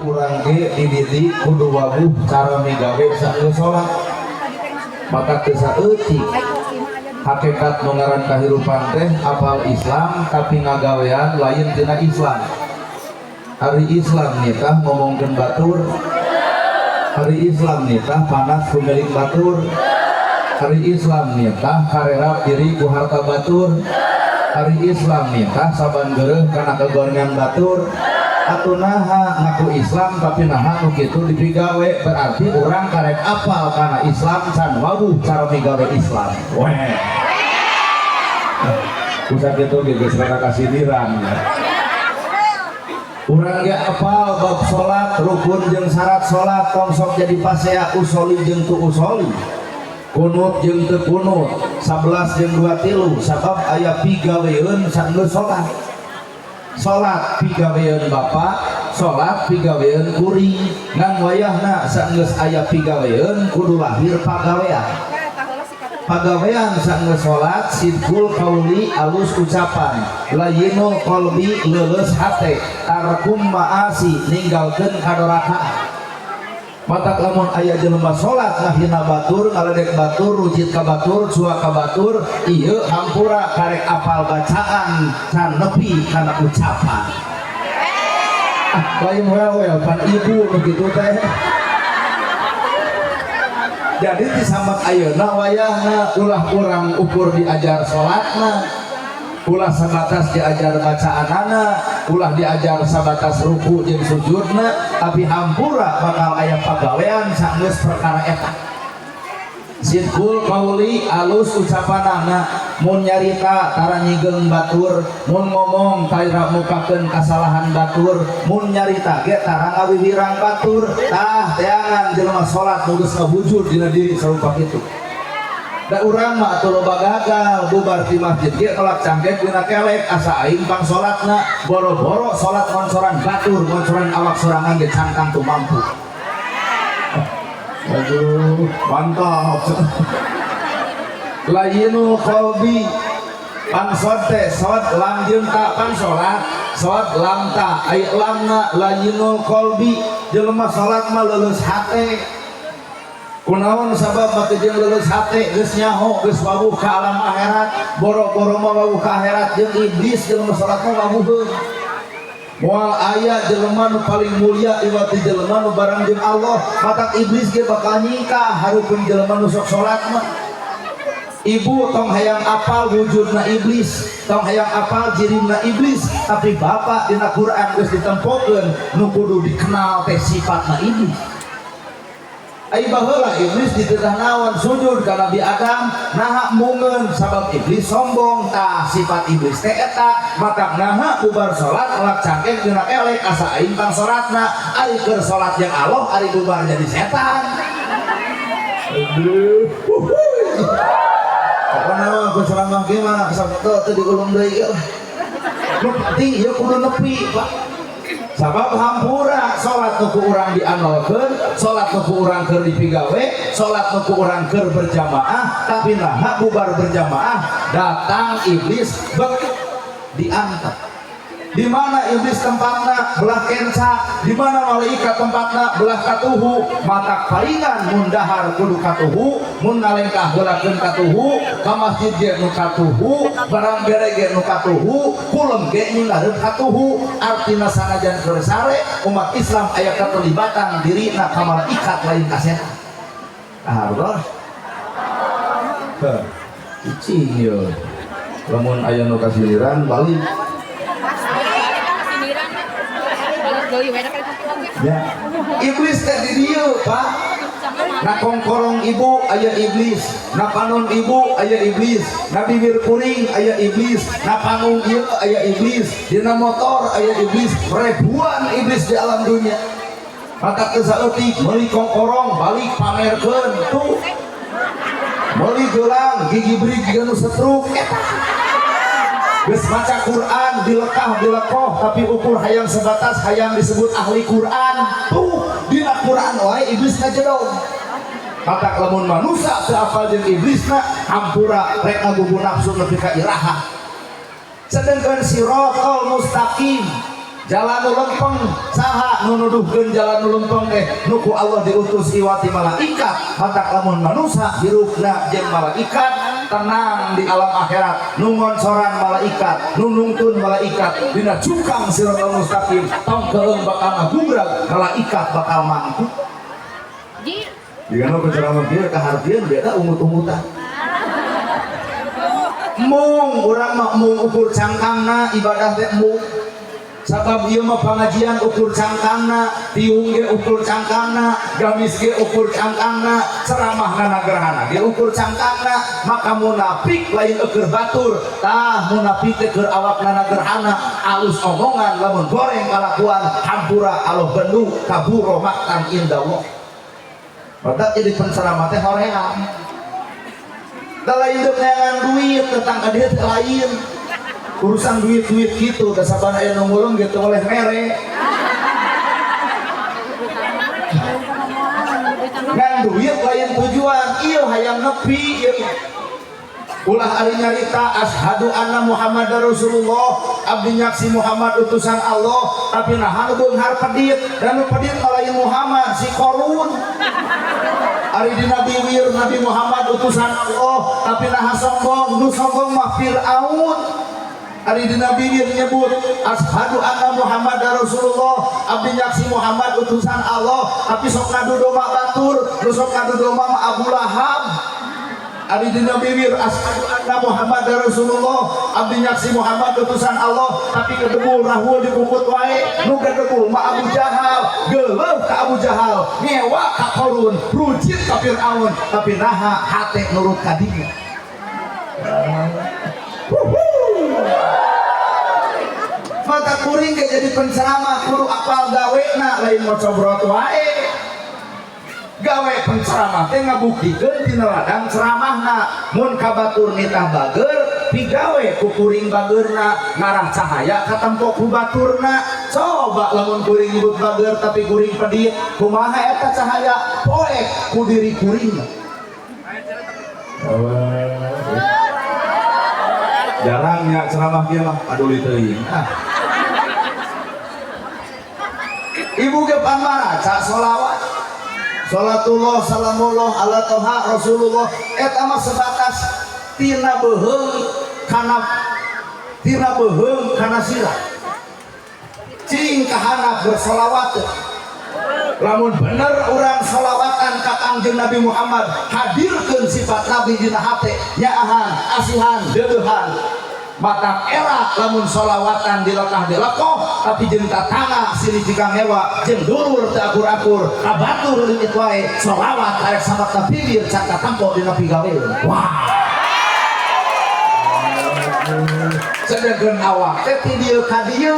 Urang ge dididik kudu wawuh cara migawe saenggeus salat. Maka teu saeutik hakikat nu ngaran kahirupan teh apal Islam, tapi ngagawean lain tina Islam. Ari Islam nitah ngomongkeun batur? Ari Islam nitah panas pemilik batur? Ari Islam nitah karerap diri ku harta batur? Ari Islam nitah saban geureuh kana kagorengan batur? Atuh naha ngaku Islam, tapi naha nu kitu dipigawe? Berarti urang karek apal kana Islam, can wawuh cara migawe Islam. Weh, usah kitu ge, geus rada kasindiran ya. Urang ge apal bab salat, rukun jeung syarat salat. Tong sok jadi pasea usoli jeung tu usoli, kunut jeung teu kunut, 11 jeung 23, sabab aya pigaweun saenggeus salat. Salat pigaweun bapak, salat pigaweun kuring, ngan wayahna saenggeus aya pigaweun kudu lahir pagawean. Pagawean saenggeus salat: sidqul qauli, alus ucapan, layyinul qalbi, leuleus hate, tarkul ma'asi, ninggalkeun kadorakaan. Matak lamun aya jelema salat ngahina batur, ngaledek batur, rujit ka batur, cuak ka batur, ieu hampura, karek apal bacaan, can nepi kana ucapan. Ah, lain well well, pan ibu nu kitu teh. Jadi disambat ayeuna wayahna ulah urang ukur diajar salatna, ulah sabatas diajar bacaanana, ulah diajar sabatas ruku jeung sujudna, tapi hampura bakal aya pagawean saenggeus perkara eta. Sidqul qauli, alus ucapanana, mun nyarita tara nyigeng batur, mun ngomong tara mukakeun kasalahan batur, mun nyarita ge tara ngawiwirang batur. Tah, teangan jelema salat nu geus ngawujud dina diri sarupa kitu. Da urang mah atuh loba gagal. Bubar di masjid ge tolak cangkek dina kelek, asa aing pang salatna. Boro-boro salat ngoncoran batur, ngoncoran awak sorangan ge cangkang tuh mampu. Aduh, mantap. Layyinul qalbi, pan sod teh sod lam jeung ta, pan salat sod lam ta, ai lamna layyinul qalbi, jelema salat mah leuleus hate. Kunaon sabab make jeung leuleus hate? Geus nyaho, geus wawuh ka alam akhirat. Boro-boro mah wawuh ka akhirat jeung iblis, jelema salat mah wawuheun. Moal aya jelema nu paling mulia iwati jelema nu bareng jeung Allah. Matak iblis ge bakal nyingkah hareupeun jelema nu sok salat mah. Ibu tong hayang apal wujudna iblis, tong hayang apal jirimna iblis, tapi bapak, dina Quran geus ditempokeun nu kudu dikenal teh sifatna iblis. Ai baheula iblis dititah naon? Sujud ka Nabi Adam. Naha mungeun? Sabab iblis sombong. Tah, sifat iblis teh eta. Matak naha bubar salat ngelak cangkeng dina kelek, asa aing pang salatna? Ari keur salat yang Allah, ari bubar jadi setan. Aduh, huhuy. Pokoknya mah aku ceramah gimana teu teu diulung deui lah. Nu penting ieu kudu nepi, Pak. Sabab hampura, salat nu ku urang diandalkeun, salat nu ku urang keur dipigawe, salat nu ku urang keur berjamaah, tapi naha bubar berjamaah datang iblis bek diantep. Di mana iblis tempatna? Belah kenca. Di mana malaikat tempatna? Belah katuhu. Matak palingan mun dahar kudu katuhu, mun ngalengkah heulakeun katuhu, ka masjid ge nu katuhu, barang bere ge nu katuhu, kulem ge nyinggareun katuhu. Artina sanajan keur sare, umat Islam aya keterlibatan dirina ka malaikat, lain ka setan. Ah, betul. Heh, cicing ye. Lamun aya nu kasiliran balik. Sindiran balik deui we kan. Ya. Iblis teh di dieu, Pak. Na kongkorong ibu aya iblis, na panon ibu aya iblis, na bibir kuring aya iblis, na panggung ieu aya iblis, dina motor aya iblis, ribuan iblis di alam dunia. Maka teu saeutik meuli kongkorong balik pamerkeun tuh. Meuli gelang gigi beri gigi nu setruk eta. Geus maca Quran dilekah dilekoh, tapi ukur hayang sebatas hayang disebut ahli Quran. Tuh, dina Quran wae iblis ngajedog. Matak lamun manusia teu apal jeung iblisna, hampura, rek ngagugu nafsu nepi ka iraha. Sedangkan siratal mustaqim. Jalan nu lempeng saha nu nuduhkeun jalan nu lempeng teh nu ku Allah diutus iwati malaikat. Matak lamun manusa hirupna jeung malaikat tenang di alam akhirat, nu ngoncoran malaikat, nu nungtun malaikat dina cukang siratal mustaqim, tong keung bakal ngagubrag, malaikat bakal mangkuk. Ji. Jika nu penceramah kieu kahartieun beda ungut-ungutan. Mung urang mah mung ukur cangkangna ibadah teh mung. Sabab ieu mah pangajian ukur cangkangna, tiung ge ukur cangkangna, gamis ge ukur cangkangna, ceramahna nagerhana ge ukur cangkangna, maka munafik lain eueur batur, tah munafik teh keur awakna nagerhana, alus omongan lamun goreng kalakuan hampura aloh bendu kaburo maktan indallah. Batak jadi penceramah teh hoream. Da lain deuk neangan duit tentang ka dieu teh lain. Urusan duit-duit gitu, da saban aya nu ngulung gitu oleh mere. Ngan duit lain tujuan, ieu hayang nepi ieu. Ulah ari nyarita asyhadu anna Muhammadar Rasulullah, abdi nyaksi Muhammad utusan Allah, tapi naha nu beunghar pedit, dan nu pedit mah lain Muhammad, si Korun. Ari dina biwir Nabi Muhammad utusan Allah, tapi naha sombong, nu sombong mah Firaun. Ari dina biwir nyebut asyhadu anna Muhammadar Rasulullah, abdi nyaksi Muhammad utusan Allah, tapi sok ngadu domba batur, nu sok ngadu domba mah Abu Lahab. Ari dina biwir asyhadu anna Muhammadar Rasulullah, abdi nyaksi Muhammad utusan Allah, tapi kedebul rahul dipuput wae, nu kedebul mah Abu Jahal, geuleuh ka Abu Jahal, ngewa ka Korun, rucit ka Firaun, tapi naha hate nurut ka dinya. Mata kuring ge jadi penceramah kudu apal gawena lain ngocobrot wae. Gawe penceramah teh ngabuktikeun tina ladang ceramahna. Mun ka batur nitah bager, pigawe ku kuring bageurna, ngarah cahaya katempo ku baturna. Coba lamun kuring nyebut bager tapi kuring pedit, kumaha eta cahaya poek ku diri kuring. Jarangnya ceramah kieu mah paduli teuing. Ah. Ibu ge pan maraca sholawat. Salatullah salamullah ala toha Rasulullah eta mah sebatas tina beuheung kana tina beuheung kana sirah. Cing kahanap bersolawat. Lamun bener urang solawatan ka Kangjeng Nabi Muhammad, hadirkeun sifat Nabi dina hate, nyaahan, asihan, deudeuhan. Batang era lamun solawatan dilekah dilekoh, tapi jeung tatangga silih jika ngewa, jeung dulur teu akur-akur, ka batur leungit wae, solawat arek samakna bibir can katampo dina pigawe. Wah. Sedengkeun awak teh ti dieu ka dieu,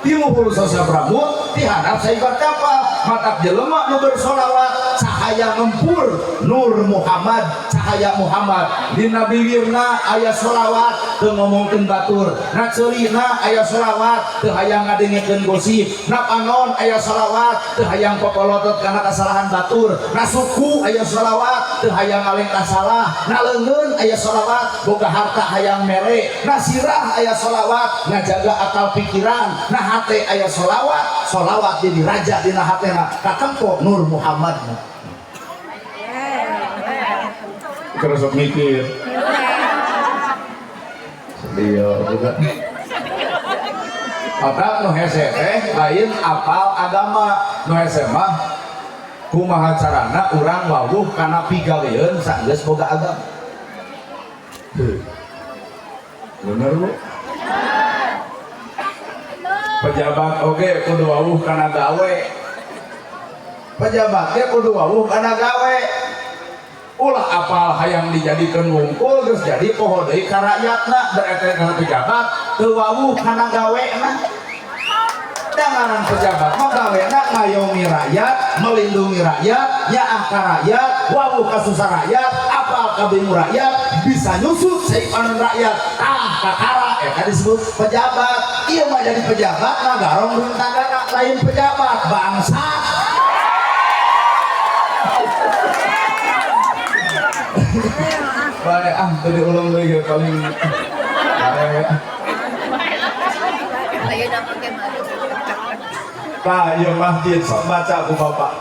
ti luhur sasabramut, ti handap saibar kapal, matak jelema nu bersolawat cahaya ngempur Nur Muhammad, cahaya Muhammad. Dina biwirna aya solawat teu ngomongkeun batur, na ceulina aya solawat teu hayang ngadengekeun gosip, na panon aya solawat teu hayang popolotot kana kasalahan batur, na suku aya solawat teu hayang ngalengkah salah, na leungeun aya solawat boga harta hayang mere, na sirah aya solawat ngajaga akal pikiran, na hate aya solawat, solawat jadi raja dina hatena katempo Nur Muhammad. Terus mikir sedih juga. Padahal nu hese teh lain apal agama, nu hese mah kumaha carana urang wawuh kana pigaweun sanggeus boga agama. Bener Bu? Pejabat oge kudu wawuh kana gawe. Pejabat ge kudu wawuh kana gawe. Ulah apal hayang dijadikeun wungkul geus jadi poho deui ka rakyatna, berarti kana pejabat teu wawuh kana gawena. Dangaran pejabat mah gawena ngayomi rakyat, melindungi rakyat, nyaah ka rakyat, wawuh ka susah rakyat, apal ka bingung rakyat, bisa nyusut seipanan rakyat, tah kakara eta disebut pejabat. Ieu mah jadi pejabat mah garong runtagana, lain pejabat bangsa. Bae ah teu diulung deui ge paling. Bae. Ayo dapur ke mah. Tah, ieu masjid sok baca ku bapak.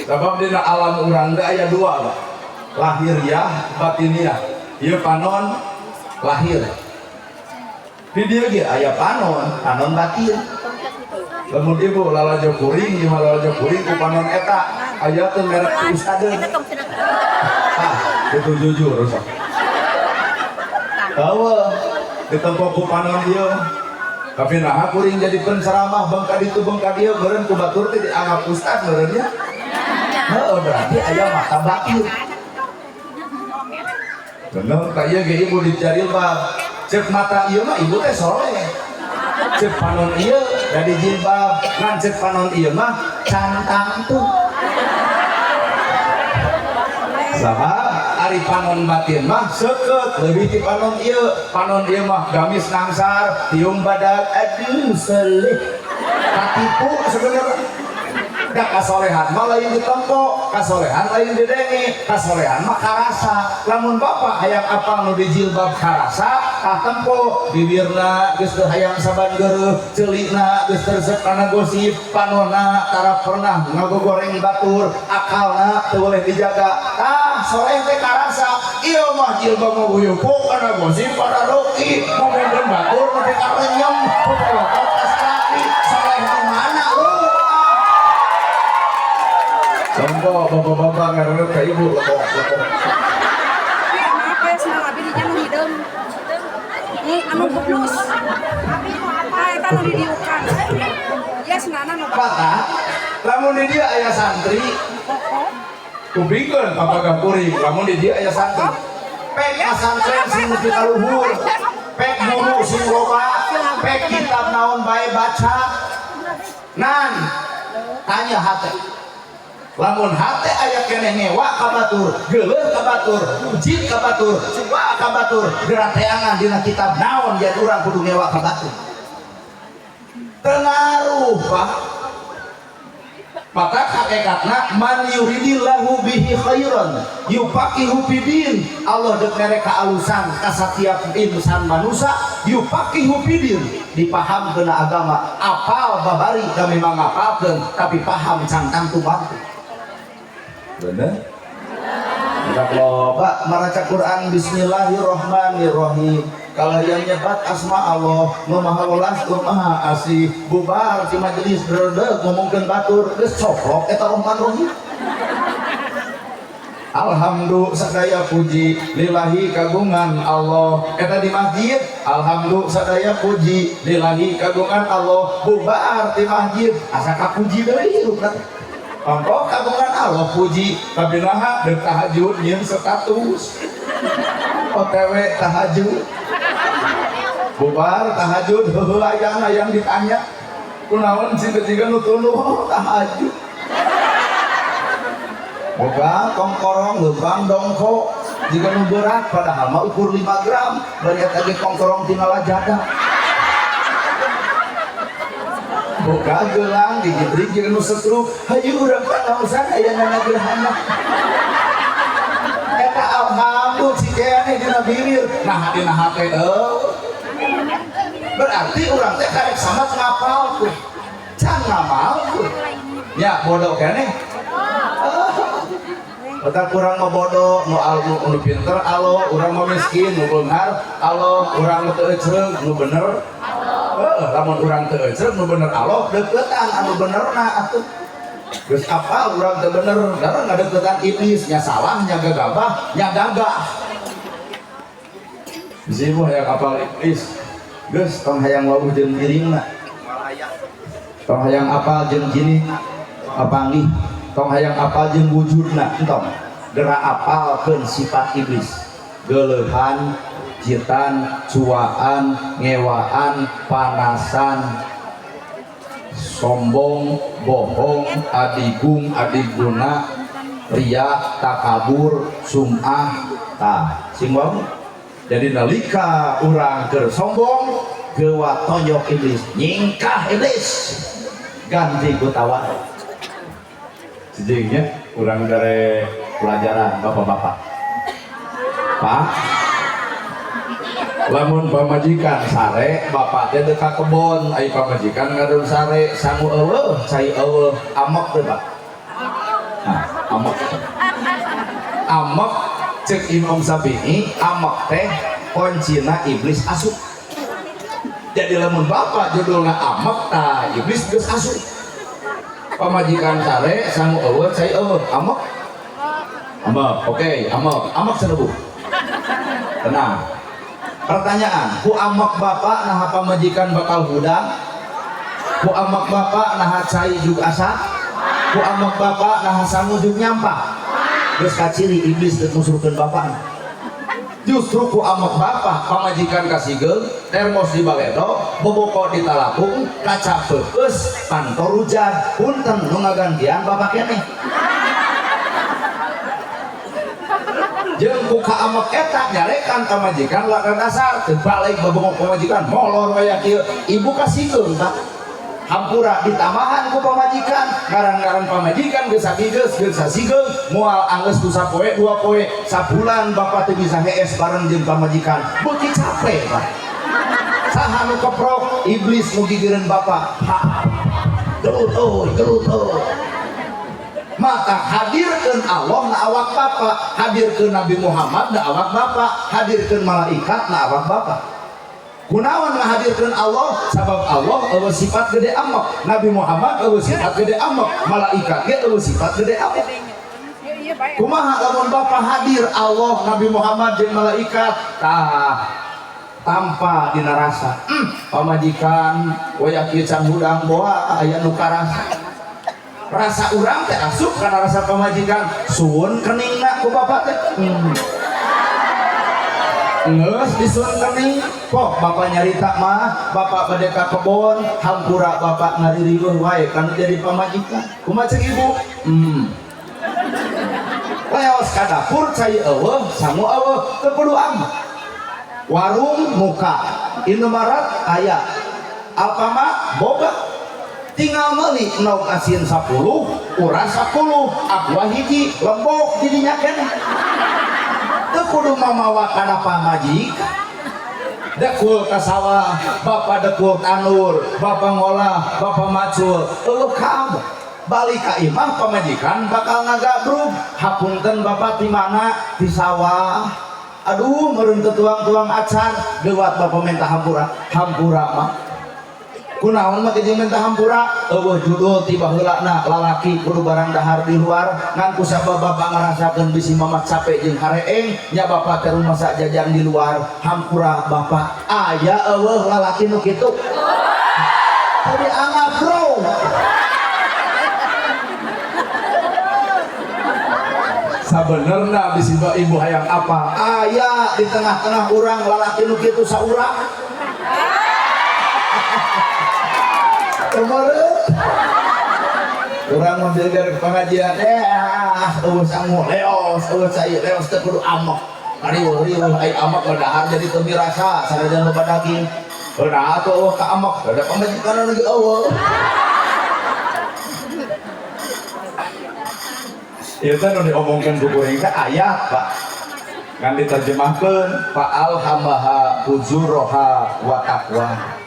Sabab dina alam urang teh aya dua, Pak. Lahiriah, batiniah. Ieu panon lahir. Di dieu ge aya panon, panon batin. Lamun ibu lalajo kuring, ieu mah lalajo kuring ku panon eta aya teu merek ustadeun. Ah, itu jujur sok. Eueuh, ditempo ku panon ieu. Tapi nah kuring jadi penceramah bengka ditu bengka dieu meureun ku batur teh dianggap ustad meureun nya. Heeh, berarti aya mata batin. Bener, tak ieu ge ibu dijilbab. Cek mata ieu mah ibu teh soleh. Cek panon ieu da dijilbab, ngan cek panon ieu mah can tangtu. Saha ari panon batin mah seukeut leuwih ti panon ieu. Panon ieu mah gamis nangsar, tiung badag, aduh selih. Katipu sebenarnya. Da kasolehan mah lain ditempo, kasolehan lain didenge, kasolehan mah karasa. Lamun bapak hayang apal nu dijilbab karasa, tah tempo bibirna geus teu hayang saban geureuh, ceulina geus teu resep kana gosip, panonna tara pernah ngagogoreng batur, akalna teu boleh dijaga. Tah soleh teh karasa, ieu mah jilbab mah buyupuk kana gosip, kana ruki, ngomongkeun batur nepi ka renyem, pepolotot tas kaki, soleh nu mana lu? Contoh bapak-bapak ngarep ka ibu lekok lekok. Maaf ya, senang abi dinya nu hideung. Anu kuplus. Ah, eta nu didiukan. Ya senana nu Maka lamun di dia aya santri kupingkeun papaga kuring, lamun di dia aya santri. Pek pasantren sing nepi ka luhur, pek guru sing loba, pek kitab naon bae baca. Nan tanya hate. Lamun hate aya keneh ngewa ka batur, geuleuh ka batur, ujit ka batur, coba ka batur, geura teangan dina kitab naon yen urang kudu ngewa ka batur. Tengaruh, Pak. Maka hakikatna man yuridillahu bihi khairan yufaqihu fidin. Allah dek mere kaalusan ka satiap insan manusia yufaqihu fidin, dipahamkeun agama, apal babari da memang ngapalkeun tapi paham can tangtu bantu. Bener? Budak loba maraca Quran bismillahirrahmanirrahim. Kalau yang nyebat asma Allah, nu maha welas, nu maha asih, bubar di majelis berdeg ngomongkeun batur, geus coplok eta Rahman Rahim. Alhamdulillah sadaya puji lillahi kagungan Allah. Eta di masjid, alhamdulillah sadaya puji lillahi kagungan Allah, bubar di masjid asa kapuji deui hirupna teh. Ongkoh kagungan Allah puji, tapi naha deuk tahajud nyieun status. OTW tahajud. Bubar tahajud heuheu hayang hayang ditanya. Kunaon sih jiga nu tunduh tahajud. Boga kongkorong leumpang dongko jiga nu berat padahal mah ukur 5 gram bari eta ge kongkorong tina lajada. Boga gelang digibrik jiga nu setruk hayu urang pangaosan aya nana gerhana. Eta alhamdulillah cikeane dina bibir nah dina hate eueuh. Berarti urang teh karek samat ngapalkeun. Can ngamalkeun. Ya bodoh keneh. Otak kurang mah bodoh, nu al nu, nu pinter alo, urang mah miskin, nu beunghar alo, urang teu ecreug, nu bener. Heeh, lamun urang teu ecreug nu bener alo, deuketan anu benerna atuh. Geus apal urang teu bener, karena ngadeukeutan iblis, nya salah, nya gagabah, nya gagah. Bisi mah hayang apal iblis. Geus tong hayang wawuh jeung piringna. Tong hayang apal jeung jini apanggih. Tong hayang apal jeung wujudna entong. Geura apalkeun sifat iblis. Geuleuhan, jitan, cuaan, ngewaan, panasan, sombong, bohong, adigung, adiguna, riya, takabur, sum'ah, tah. Sing wau. Jadi nalika urang keur sombong, gewa tonjok iblis, nyingkah iblis, ganti ku tawa. Sejengnya urang dari pelajaran bapak-bapak. Pak, Lamun pamajikan sare, bapak teh dek ka kebon, ai pamajikan ngadon sare, sangu eueuh, cai eueuh, amek teh, Pak. Nah, amek. Amek cek Imam Syafi'i, amek teh kuncina iblis asup. Jadi lamun bapak judulna amek, tah iblis geus asup. Pamajikan sare, sangu eueuh, cai eueuh, amek. Amek, oke, amek, amek cenah, Bu. Tenang. Pertanyaan, ku amek bapak nah pamajikan bakal hudang? Ku amek bapak nah cai jug asa? Ku amek bapak nah sangu jug nyampah? Geus kaciri iblis teu musuhkeun bapak. Justru ku amek bapak pamajikan kasigeung, termos di baledo, boboko di talapung, kaca peupeus, panto rujad, punten nu ngagantian bapak keneh. Jeung ku kaamek eta nyarekan pamajikan lakar dasar teu balik babongok pamajikan molor kaya kieu, ibu kasieun tak hampura ditambahan ku pamajikan, ngaran-ngaran pamajikan geus sabigeus geus sasigeung moal anggeus ku sapoe dua poe sabulan bapak teu bisa hees bareng jeung pamajikan, beuki capek, Pak. Saha nu keprok? Iblis nu gigireun bapak. Ha, gelut euy, gelut euy. Maka hadirkan Allah na awak bapak, hadirkan Nabi Muhammad na awak bapak, hadirkan malaikat na awak bapak. Kunaon ngahadirkeun Allah? Sabab Allah eueuh sifat gede amek, Nabi Muhammad eueuh sifat gede amek, malaikat ge eueuh sifat gede amek. Kumaha lamun bapak hadir Allah, Nabi Muhammad jeung malaikat, tah tanpa dina rasa. Pamajikan wayah kieu can hudang boa aya nu karasa. Rasa urang teh asup kana rasa pamajikan, suwun keningna ku bapak teh. Geus disuwun kening, kok bapak nyarita mah, bapak bade ka kebon, hampura bapak ngaririweuh wae kan jadi pamajikan. Kumaha cek ibu? Leos ka dapur cai eueuh, sangu eueuh, teu kudu amek. Warung muka, Indomaret aya, Alfamart boga. Tinggal meuli endog asin 10, uras 10, aqua hiji, lembok didinya keneh. Teu kudu mamawa kana pamajikan. Dekul ka sawah, bapak dekul tanur, bapak ngolah, bapak macul, eueuh kamu. Balik ka imah pamajikan bakal ngagabrug, hapunten bapak di mana? Di sawah. Aduh, meureun teu tuang-tuang acan, lewat bapak minta hampura, hampura mah. Kunaon mah jeung minta hampura? Eueuh judul ti baheulana lalaki kudu barang dahar di luar, ngan ku sabab bapak ngarasakeun bisi mama capek jeung hareeng, nya bapak teh rumasa jajan di luar, hampura bapak. Aya eueuh lalaki nu kitu. Jadi anggap bro. Sabenerna bisi ibu hayang apa? Aya di tengah-tengah urang lalaki nu kitu saurang. Kemarin orang ngambil dari pengajian, eueuh sangu leos, eueuh cai leos teu kudu amok. Riweuh-riweuh ai amok mah dahar jadi teu mirasa sanajan loba daging. Nah atuh eueuh ka amok, da pamajikan lagi eueuh. Ieu teh nu diomongkeun ku kuring teh ayat, Pak. Ngan diterjemahkeun fa'alhamaha fujuraha wa taqwa.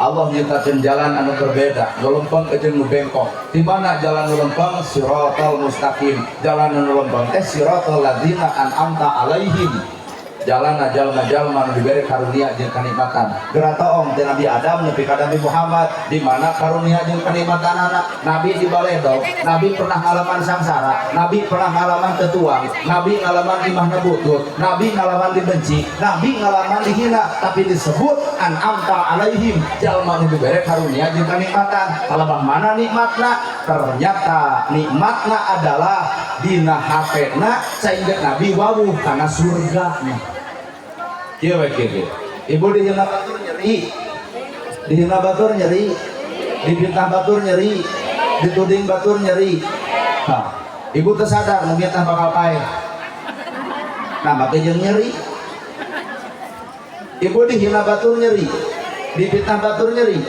Allah nyiptakeun jalan anu berbeda, nu lempeng jeung nu bengkok. Di mana jalan nu lempeng? Siratal mustaqim. Jalan nu lempeng teh siratal ladzina an'amta alaihim. Jalan jalma-jalma nu dibere karunia jeung kanikmatan. Geura toong teh Nabi Adam nepi ka Nabi Muhammad, di mana karunia jeung kanikmatanana? Nabi di baledog, Nabi pernah ngalaman sangsara, Nabi pernah ngalaman tetuang, Nabi ngalaman imahna butut, Nabi ngalaman dibenci, Nabi ngalaman dihina, tapi disebut an'amta alaihim, jalma nu dibere karunia jeung kanikmatan. Kalebah mana nikmatna? Ternyata nikmatna adalah dina hatena sehingga Nabi wawuh kana surgana. Kieu we kieu. Ibu dihina batur nyeri. Dihina batur nyeri. Dipitnah batur nyeri. Dituding batur nyeri. Hah. Ibu teu sadar nu mitnah bakal paeh. Nah, make jeung nyeri. Ibu dihina batur nyeri. Dipitnah batur nyeri.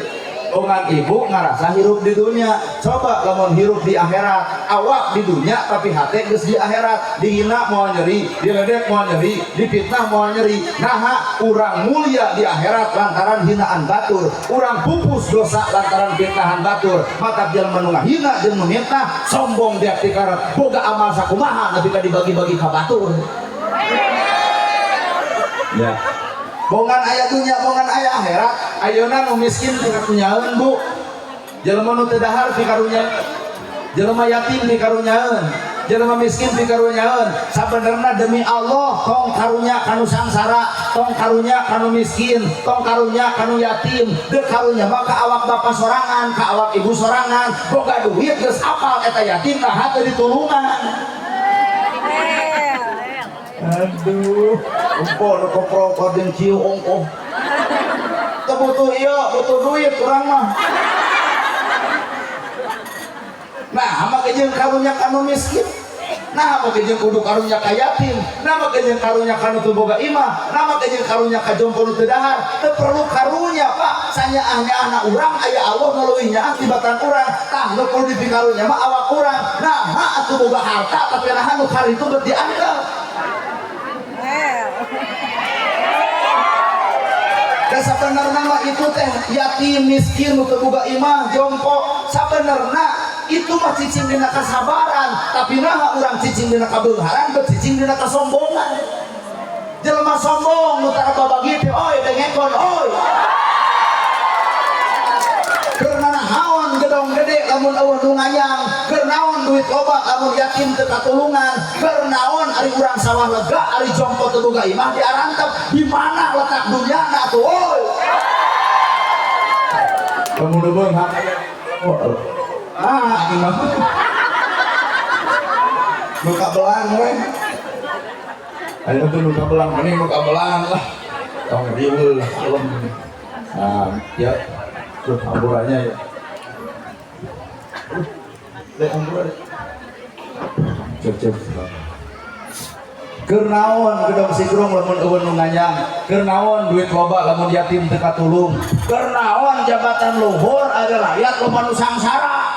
Bongan ibu ngarasa hirup di dunia. Coba lamun hirup di akhirat, awak di dunia tapi hate geus di akhirat. Dihina moal nyeri, diledek moal nyeri, dipitnah moal nyeri. Naha urang mulia di akhirat lantaran hinaan batur, urang pupus dosa lantaran fitnahan batur. Matak jelema nu ngahina jeung nu mitnah sombong dia tikarat, boga amal sakumaha nepi ka dibagi-bagi ka batur. Ya. Bongan aya dunia, bongan aya akhirat. Ayeuna nu miskin pikarunyaeun, Bu. Jelema nu teu dahar pikarunya, jelema yatim pikarunyaeun, jelema miskin pikarunyaeun. Sabenerna demi Allah, tong karunya kanu sangsara, tong karunya kanu miskin, tong karunya kanu yatim. Deu karunya mah ka awak bapak sorangan, ka awak ibu sorangan. Boga duit geus apal eta yatim, naha teu ditulungan? Aduh, ongkoh nu koprok jeung ciu ongkoh. Teu butuh ieu, butuh duit urang mah. Nah, make jeung karunya kanu miskin. Nah, make jeung kudu karunya ka yatim. Nah, make jeung karunya kanu teu boga imah. Nah, make jeung karunya ka jompo nu teu dahar. Teu perlu karunya, Pak. Sanyaah-nyaahna urang aya Allah nu leuwih nyaah tibatan urang. Tah nu kudu dipikarunya mah awak urang. Nah, atuh boga harta tapi naha nu karitu bet diangkel. Dan sabenerna mah itu teh yatim miskin nu teu boga imah jompo, sabenerna itu mah cicing dina kasabaran, tapi naha urang cicing dina kabeungharan bet cicing dina kasombongan. Jelema sombong nu tara babagi teh, oi dengekon oi. Keur naon gedong gede lamun eueuh nu ngayang, keur naon duit loba lamun yatim teu katulungan, keur naon ari urang sawah lega ari jompo teu boga imah diarantep, di mana letak dunyana atuh oi? Lamun beunghar ah ini mah nu kabelang we. Ayo tuh nu kabelang, mending nu kabelang lah. Tong riweuh kalem. Nah, ya. Tuh amburannya ya. Dek ambura dek. Cek cek. Keur naon gedong sigrong lamun eueun nu nganyang, keur naon duit loba lamun yatim teu katulung, keur naon jabatan luhur ari rakyat loba nu sangsara.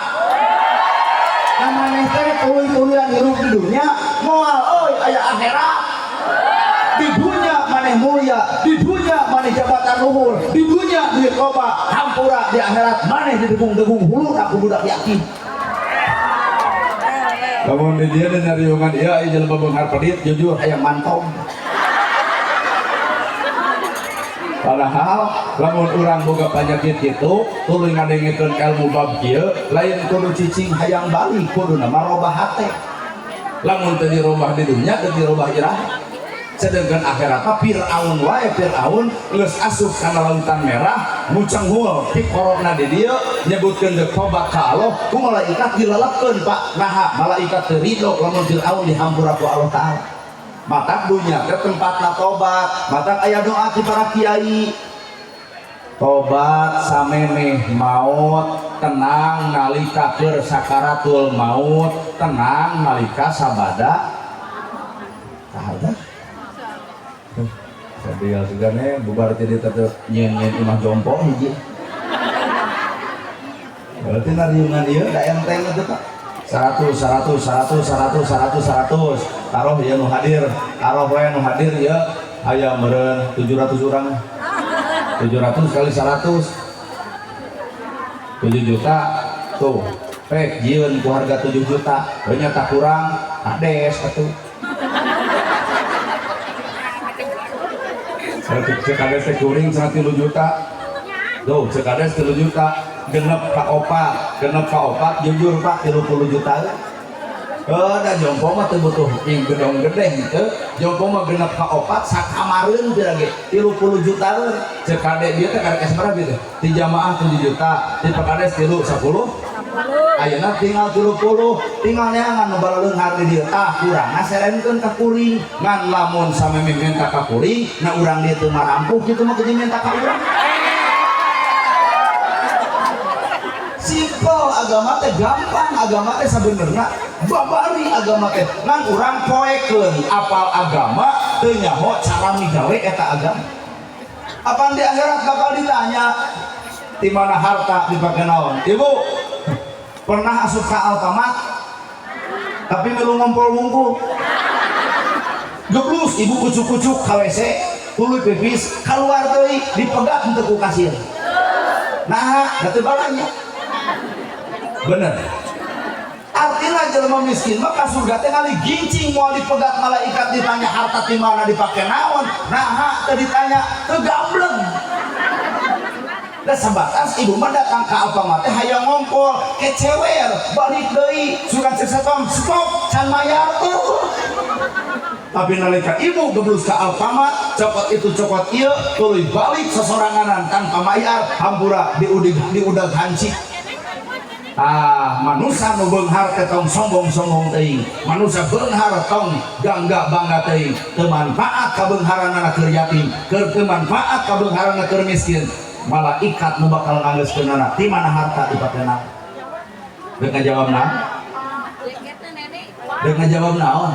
Nah maneh teh tuluy-tuluyan hirup di dunia moal euy aya akhirat. Di dunia maneh mulia, di dunia maneh jabatan luhur, di dunia duit loba, hampura di akhirat maneh didegung-degung huluna ku budak yatim. Lamun di dieu nyariungan ieu aya jelema beunghar pedit jujur hayang mantong. Padahal lamun urang boga panyakit kitu tuluy ngadengekeun ilmu bab kieu lain kudu cicing hayang balik, kuduna mah robah hate. Lamun teu dirobah di dunya teu dirobah iraha. Sedangkan akhirat mah Fir'aun wae, Fir'aun geus asup kana lautan merah mucenghul pikorona di dieu nyebutkeun deuk tobat ka Allah ku malaikat dilelepkeun, Pak. Naha malaikat teu ridho lamun Fir'aun dihampura ku Allah Taala. Matak dunya teh tempatna tobat, matak aya doa ti para kiai. Tobat samemeh maut, tenang nalika keur sakaratul maut, tenang nalika sabada kahada. Sadaya segane bubar jadi tetep nyen-nyen imah jompo hiji. Berarti nariungan ieu da enteng itu, Pak. 100 100 100 100 100 100. Taruh ieu nu hadir, taruh we nu hadir ieu aya meureun 700 urang. 700 kali 100 7 juta tuh. Pek jieun ku harga 7 juta, we nya tak kurang kades atuh. Cek kades teh kuring cenah 3 juta. Tuh, cek kades 3 juta, genep ka opat, genep ka opat jujur Pak 30 juta. Heuh, da jompo mah teu butuh ing gedong gede henteu. Jompo mah genep ka opat sakamareun pira ge 30 juta. Cek kade dieu teh karek sabaraha bieu teh? Ti jamaah 7 juta, ti pakades 3 10. Ayeuna tinggal 30, tinggal neangan nu balaleunghar di dieu. Tah kurang ngaserenkeun ka kuring. Ngan lamun samemeh minta ka kuring, na urang dieu teu marampuh kitu mah kudu minta ka urang. Simple agama teh gampang, agama teh sabenerna babari agama teh. Ngan urang poekeun apal agama teu nyaho cara migawe eta agama. Apaan di akhirat bakal ditanya? Di mana harta dipake naon. Ibu pernah asup ka Alfamart tapi milu ngompol wungkul? Geblus ibu kucuk-kucuk ka WC, tuluy pipis, keluar deui, dipegat henteu ku kasir. Nah, da teu balanja. Bener. Artinya jelema miskin mah ka surga teh ngaligincing, moal dipegat malaikat ditanya harta di mana, dipake naon. Nah, teu ditanya, teu gambleng. Da sebatas ibu mah datang ke Alfamart teh hayang ngompol, kecewer, balik deui, sugan cek satpam, "Stop, can mayar." Tapi nalika ibu geblus ke Alfamart, cokot itu cokot ieu, tuluy balik sesoranganan tanpa mayar, hampura diudig diudag hanci. Ah, manusia nu beunghar teh tong sombong-sombong teuing. Manusia beunghar tong gangga bangga teuing. Teu manfaat kabeungharanana keur yatim, keur teu manfaat kabeungharanana keur miskin. Malaikat nu bakal nganggeuskeunana di mana harta dipake naon. Deuk ngajawab naon? Deuk ngajawab naon?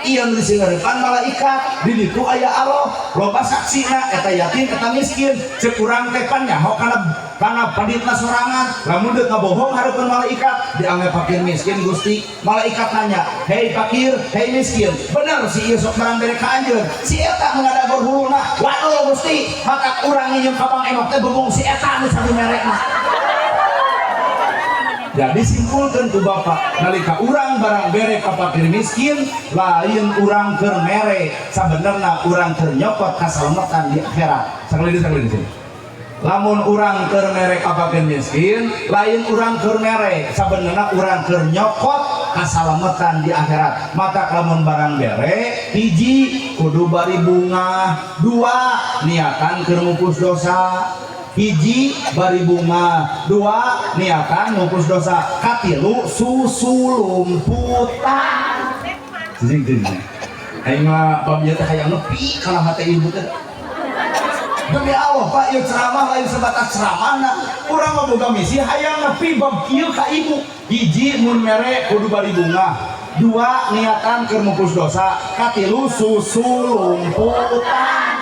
Iya, nu disingarepan malaikat di ditu aya Allah, loba saksina, eta yatim, eta miskin. Cek urang teh pan nyaho kana paditna sorangan. Lamun deuk ngabohong hareupeun malaikat, dianggap fakir miskin Gusti. Malaikat nanya, "Hei fakir, hei miskin, bener si ieu sok barang bere ka anjeun?" Si eta nu ngadagor huluna, "Waduh Gusti, maka urang nginjem ka Bang Emok teh bebung si eta nu sami merekna." Jadi simpulkan ku bapak, nalika urang barang bere ka fakir miskin, lain urang keur mere, sabenerna urang keur nyokot kasalamatan di akhirat. Sakali deui, sakali deui. Lamun urang keur mere ka fakir miskin, lain urang keur mere, sabenerna urang keur nyokot kasalamatan di akhirat. Maka lamun barang bere, hiji, kudu bari bungah, dua, niatan keur mupus dosa. Hiji, bari bungah, dua, niatan ngupus dosa, katilu, susulumputan. Cicing cicing. Aing mah bab ieu teh hayang nepi kana hate ibu teh. Demi Allah, Pak, ieu ceramah lain sebatas ceramahna. Urang mah boga misi hayang nepi bab kieu ka ibu. Hiji, mun mere kudu bari bungah, dua, niatan keur mupus dosa, katilu, susulumputan.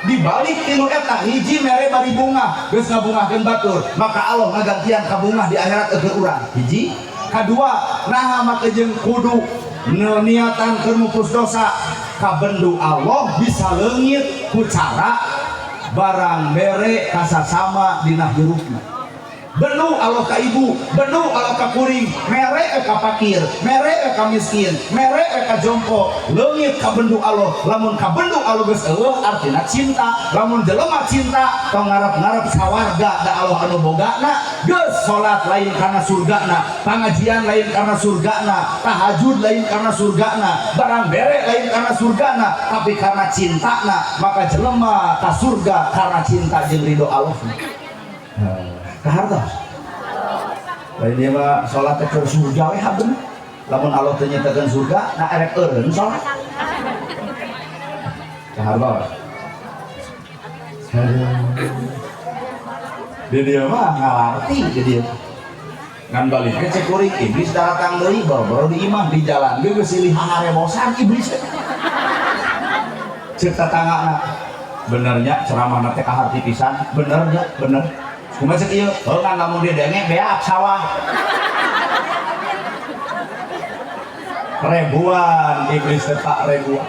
Di balik tilu eta, hiji, mere bari bungah, geus ngabungahkeun batur, maka Allah ngagantian kabungah di akhirat keur urang. Hiji. Kadua, naha make jeung kudu niatan keur mupus dosa? Kabendu Allah bisa leungit ku cara barang bere kasasama dina hirupna. Bendu Allah ka ibu, bendu Allah ka kuring, mere ka fakir, mere ka miskin, mere ka jompo, leungit ka bendu Allah. Lamun ka bendu Allah geus eueuh, artina cinta. Lamun jelema cinta, tong ngarep-ngarep sawarga, da Allah anu bogana. Geus salat lain karena surgana, pangajian lain karena surgana, tahajud lain karena surgana, barang bere lain karena surgana, tapi karena cintana. Maka jelema ka surga karena cinta jeung ridho Allah. Kahartos lain dia mah salat teh keur surga we haben. Lamun Allah teu nyiptakeun surga, nah erek eureun salat. Kahartos. Di dia mah ngalarti di dia. Ngan balik ke cek kuring, iblis datang deui boro-boro di imah, di jalan ge geus silih haharebosan iblis teh. Cek tatanggana, "Benernya ceramah teh kaharti pisan, benernya bener. Kumaha cek ieu? Oh, kan lamun didenge beak sawah." Ribuan iblis teh, Pak, ribuan.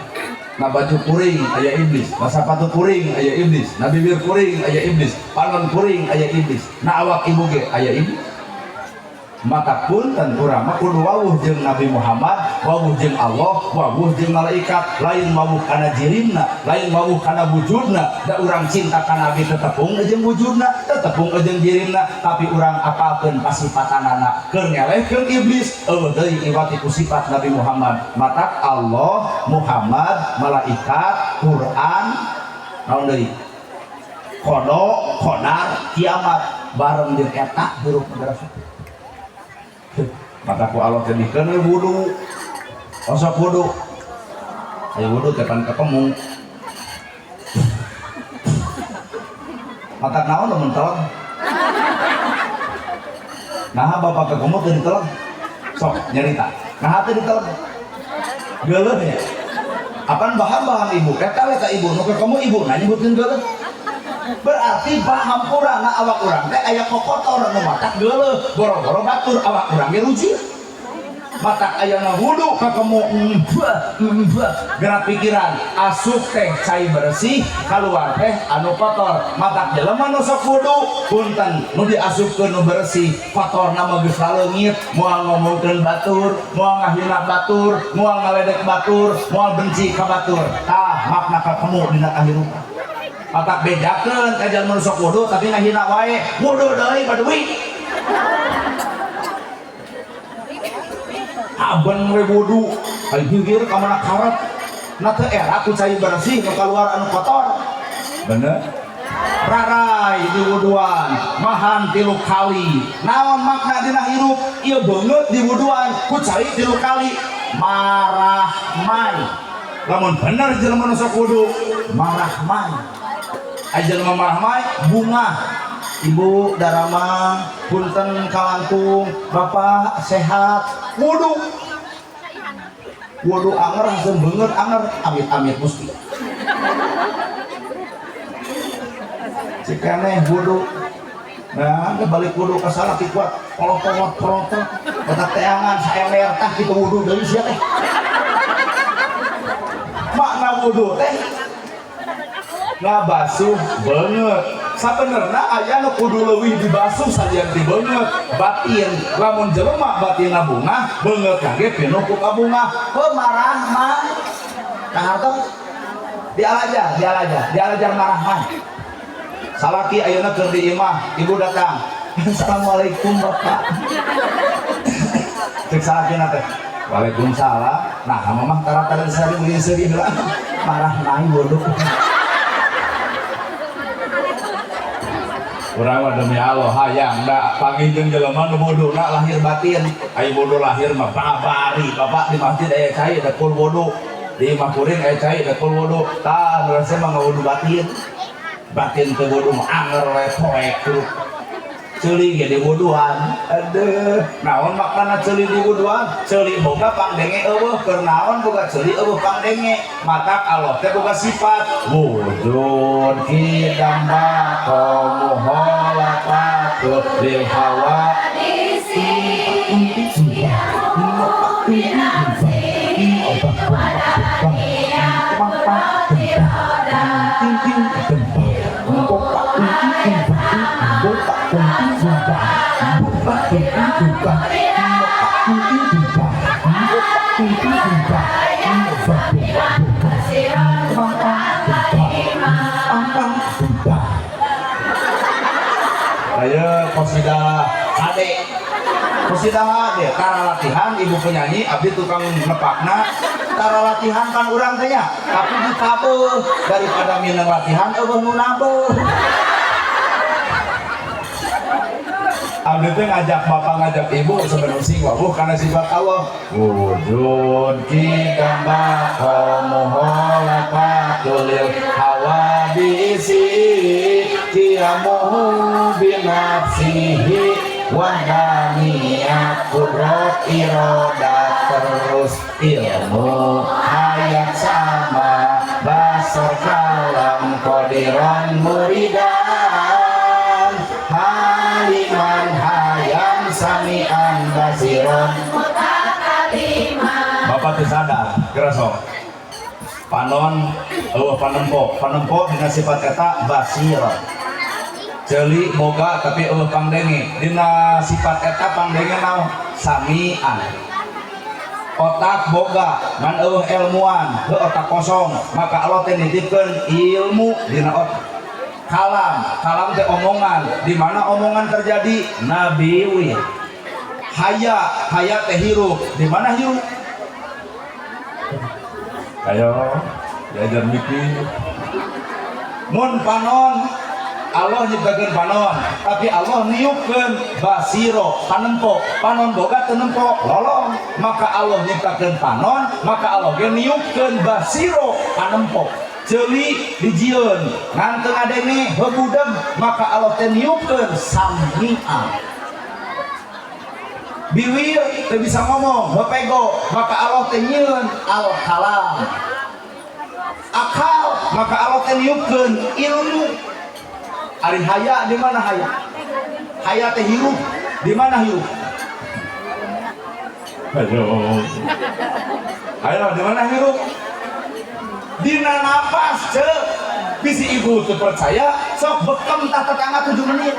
Na baju kuring aya iblis, na sapatu kuring aya iblis, na bibir kuring aya iblis, panon kuring aya iblis, na awak ibu ge aya iblis. Maka punten, urang mah kudu wawuh jeung Nabi Muhammad, wawuh jeung Allah, wawuh jeung malaikat, lain wawuh kana jirimna, lain wawuh kana wujudna. Da urang cinta ka Nabi tetepung jeung wujudna, tetepung jeung jirimna, tapi urang apalkeun pasifatanana keur ngelehkeun iblis eueuh deui iwati ku sifat Nabi Muhammad. Matak Allah, Muhammad, malaikat, Quran, naon deui? Kodo, kodar, kiamat, bareng jeung eta hirup negara. Maka ku Allah teh dikeun we wudu. Osok wudu. Ayo wudu teh pan ketemu. Mata naon lamun teleg? Nah, bapak ketemu teu diteleg. Sok nyarita. Nah, teu diteleg. Geuleuh nya. Apaan bahan-bahan ibu? Eta we ka ibu, nu ketemu ibu na nyebutkeun geuleuh. Berarti pahampurana awak urang teh aya kokotor nu matak geuleuh, boro-boro batur awak urang ge rujit. Matak ayana wudu kakemu mbah mbah gerak pikiran asup teh cai bersih keluar teh anu kotor. Matak jelema nu sok wudu punten nu diasupkeun nu bersih, kotorna mah geus laleungit, moal ngomongkeun batur, moal ngahina batur, moal ngaledek batur, moal benci ka batur. Tah makna kakemu dina kahirupan. Matak bedakeun ka jelema nu sok wudu tapi ngahina wae, wudu deui baduy. Aben we wudu, ai hiwir ka mana karet. Na teu era ku cai bersih nu kaluar anu kotor. Bener? Rarai di wuduan, mahan 3 kali. Naon makna dina hirup? Ieu beungeut di wuduan ku cai 3 kali. Marah mai. Lamun bener jelema nu sok wudu, marah mai. Ai jelema marah mai bungah. Ibu daramang, punten kalangkung, bapak sehat, wudu. Wudu anger haseum beungeut anger, amit-amit musti. Cikeneh wudu. Nah, balik wudu ka salaki kuat, kolot-kolot protot, batak teangan saemer tah kitu wudu deui sia teh. Makna wudu teh ngabasuh beungeut. Sabenerna aya nu kudu leuwih dibasuh salian ti beungeut, batin. Lamun jelema batinna bungah, beungeut ge pinuh ku kabungah. Heuh marah mah kahartos dialajar, dialajar, dialajar marah mah. Salaki ayeuna keur di imah, ibu datang. Assalamualaikum bapak. Cek salakina teh. Waalaikumsalam. Nah, mamah tara-tara sari beureum seuri heula. Marah nahi bodoh. Urang mah demi Allah hayang da panggih jeung jelema nu bodona lahir batin. Ai bodoh lahir mah babari bapak di masjid aya cai da kul bodoh. Di imah kuring aya cai da kul bodoh. Tah urang mah ngawudu batin. Batin teu bodoh mah anger we poek hirup. Ceuli ge diwuduan. Aduh, naon maknana ceuli diwuduan? Ceuli boga pangdenge eueuh, keur naon boga ceuli eueuh pangdenge? Matak Allah teh boga sifat wujud kidam baqamuhalafatul lil hawa. Ayo kosidah ade, kosidah ade, tara latihan ibu penyanyi, abdi tukang nepakna, tara latihan kan urang teh nya, tapi ditabeuh daripada minang latihan eueuh nu nabeuh. Abdi teh ngajak bapak ngajak ibu sebelum sing wawuh karena sifat Allah. Wujud kidam baqamuhalafatul lil hawadisi qiyamuhu binafsihi wahdaniyat qudrat iradat terus ilmu hayat sama basar kalam qadiran muridan haliman hayam samian basiron mutakalliman. Bapak teu sadar geura sok panon eueuh panempo, panempo dina sifat eta basiron. Ceuli boga tapi eueuh pangdenge, dina sifat eta pangdenge naon? Samian. Otak boga ngan eueuh ilmuan, heuh otak kosong, maka Allah teh nitipkeun ilmu dina otak. Kalam, kalam teh omongan, di mana omongan terjadi? Nabiwi. Haya, haya teh hirup, di mana hirup? Ayo, diajar mikir. Mun panon Allah nyiptakeun panon, tapi Allah niupkeun basiro, panempo. Panon boga teu nempo, lolong. Maka Allah nyiptakeun panon, maka Allah ge niupkeun basiro, panempo. Ceuli dijieun, ngan teu ngadenge heubudeug, maka Allah teh niupkeun sami'a. Biwir teu bisa ngomong, hepego, maka Allah teh nyieun al-kalam. Akal, maka Allah teh niupkeun ilmu. Ari haya di mana haya? Haya teh hirup. Di mana hirup? Ayo. Ayo di mana hirup? Dina napas, cek. Bisi ibu teu percaya, sok bekem tah tetangga 7 menit.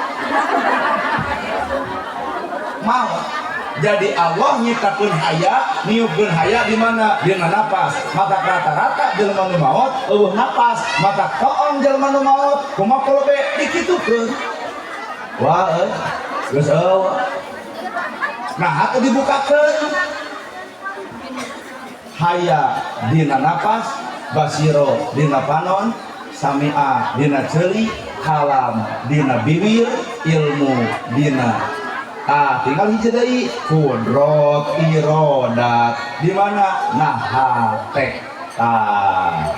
Mau. Jadi Allah nyiptakeun haya, niupkeun haya di mana? Dina napas. Mata rata-rata jelema nu maot eueuh napas, mata toong jelema nu maot kumaha kolobe dikitukeun. Wah, euy. Geus eueuh. Nah, hati dibukakeun. Haya dina napas, basiro dina panon, sami'a dina ceuli, kalam dina bibir, ilmu dina tinggal hiji deui kudrot irodat di mana nah hate. Tah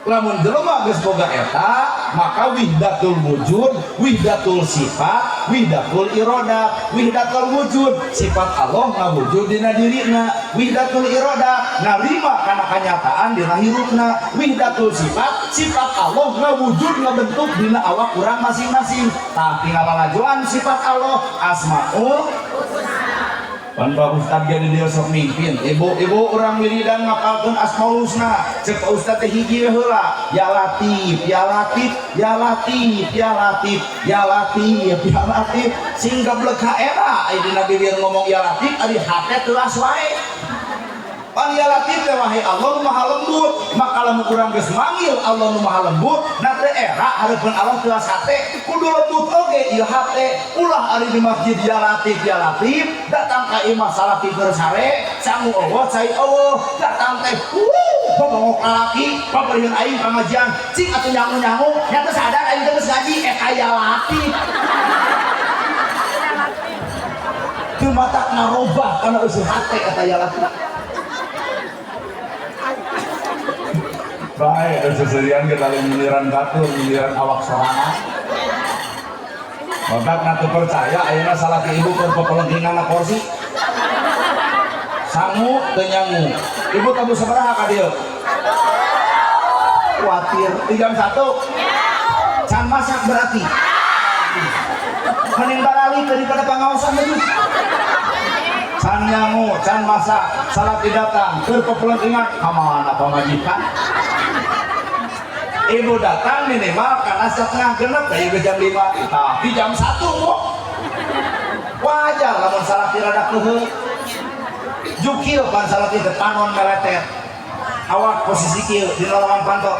lamun jelema geus boga eta maka wihdatul wujud, wihdatul sifat, wihdatul irodat. Wihdatul wujud sifat Allah ngawujud dina dirina, wihdatul irodat narima kana kanyataan dina hirupna, wihdatul sifat sifat Allah ngawujud ngabentuk dina awak urang masing-masing. Tah tinggal lalajoan sifat Allah asmaul. Pan Pak Ustad ge di dieu sok mimpin. Ibu-ibu urang wiridan ngapalkeun asmaul husna. Ceuk Pak Ustad teh hiji we heula. Ya Latif, ya Latif, ya Latif, ya Latif, ya Latif, ya Latif. Sing gablek ka era aya dina bibir ngomong ya Latif ari hate teuas wae. Pan ya Latif teh wahai Allah nu maha lembut. Maka lamun urang geus manggil Allah nu maha lembut, na teh era hareupeun Allah teuas hate, kudu lembut oge ieu hate. Ulah ari di masjid ya Latif ya Latif, datang ka imah salaki keur sare, sangu eueuh cai eueuh, datang teh bobongok lalaki, paparieun aing pangajian, cing atuh nyangu-nyangu, nya teu sadar aing teh geus ngaji eta ya Latif. Teu matak ngarobah kana eueuh hate eta ya Latif. Baik, dan seserian kita lain nyindiran batur, nyindiran awak sorangan. Otak nak percaya, ayeuna salah ke ibu keur pepelengkingan na kursi. Sangu teu nyangu. Ibu tamu sabaraha ka dieu? Kuatir di jam 1. Can masak berarti. Mending barali daripada pangaosan deui. Can nyangu, can masak, salah datang keur pepelengkingan ka mana pamajikan? Ibu datang minimal karena setengah genep kayak jam 5, tapi jam 1 kok. Wajar lamun salah rada keuheul. Jukil pan salah teh panon meletet. Awak posisi kieu di lorong panto.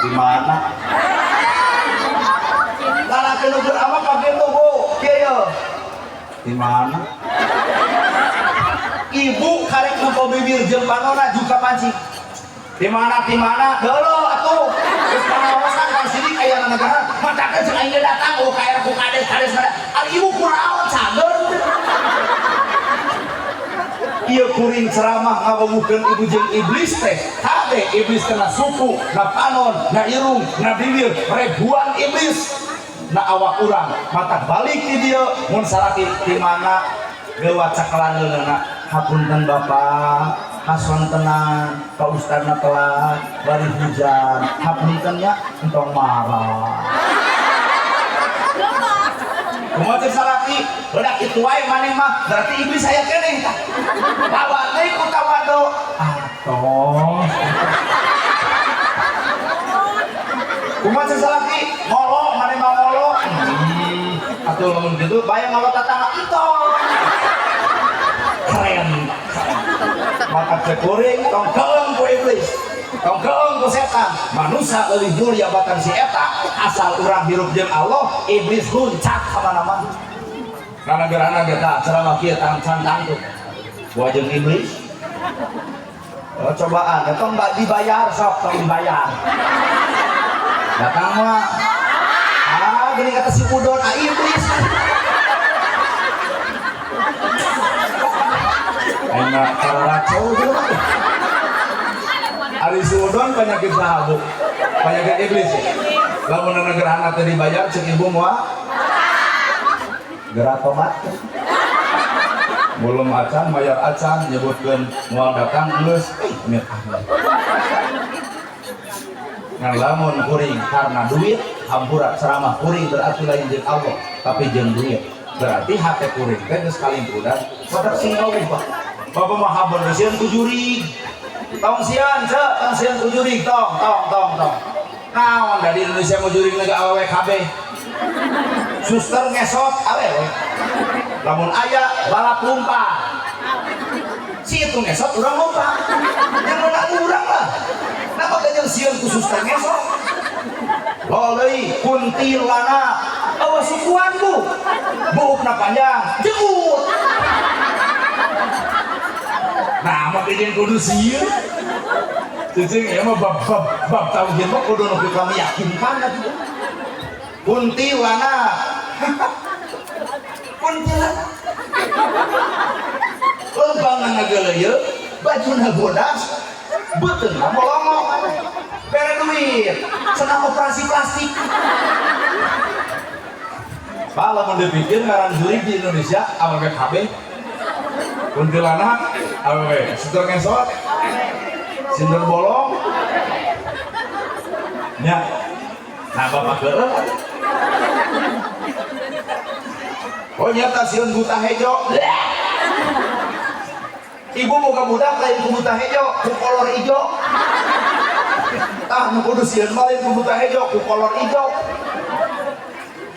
Di mana? Lalaki nu keur awak kaget bu, kieu ye. Di mana? Ibu karek nempo bibir jeung panona juga pancing. Di mana dulu atuh geus pangaosan ka sini aya negara matakeun cenah ieu datang oh ka ku kades kades ari ibu kuraon cager ieu kuring ceramah ngawuhkeun ibu jeung iblis teh kade iblis kena suku na panon na irung na bibir ribuan iblis na awak urang mata balik di dieu mun salaki di mana lewat cakelaneunna hapunten bapak kasontenan Pak Ustadna telat bari hujan hapunten nya entong marah kumaha cek salaki budak kitu wae maneh mah berarti iblis aya keneh tah lawan deui ku tawado atoh kumaha cek salaki ngolo maneh mah ngolo atuh lamun kitu bae ngolo tatangga entong keren. Maka cekuring tong keung ku iblis, tong keung ku setan. Manusia leuwih mulia batan si eta, asal urang hirup jeung Allah, iblis huncat ka mana-mana. Kana gerana ge tah ceramah kieu tang can tangtu. Gua jeung iblis. Oh, cobaan, tong dibayar sok, tong dibayar. Datang mah. Ah, gini kata si Udon, ah iblis. Enak cara racau gitu. Ari si Udon penyakit saha bu? Penyakit iblis ya? Lamun negerana teu dibayar cek ibu moal gerak tobat. Belum acan bayar acan nyebutkeun moal datang geus mir ahli. Ngan lamun kuring karena duit Hampura ceramah kuring berarti lain jeung Allah tapi jeung duit. Berarti hate kuring teh geus kalingkudan. Badak sing eueuh, Pak. Bapak mah habar sieun ku jurig. Tong sieun, ceu, tong sieun ku jurig, tong, tong, tong, tong. Naon da di Indonesia mau jurig lega awewe kabeh. Suster ngesot awewe. Lamun aya balap lumpah. Si itu ngesot urang lumpah. Yang menang urang lah. Napa teh jeung sieun ku suster ngesot? Lolei kuntilanak. Awas sukuan bu. Buukna panjang, jebut. Nah, mah jeung kudu sieun. Cicing ya mah bab bab bab tauhid mah kudu nu kami yakinkan atuh. Kuntilanak. Kuntilanak. Lempangna ngageuleuyeut, bajuna bodas, beuteungna molongok. Bere duit, senang operasi plastik. Pak, lamun dipikir ngaran jurig di Indonesia awewe kabeh. Kuntilanak awewe, suster ngesot, sinder bolong. Nya. Nah, bapak keureuh. Oh nyata sieun buta hejo. Ibu boga budak lain ku buta hejo, ku kolor ijo. Tah nu kudu sieun mah lain ku buta hejo, ku kolor ijo.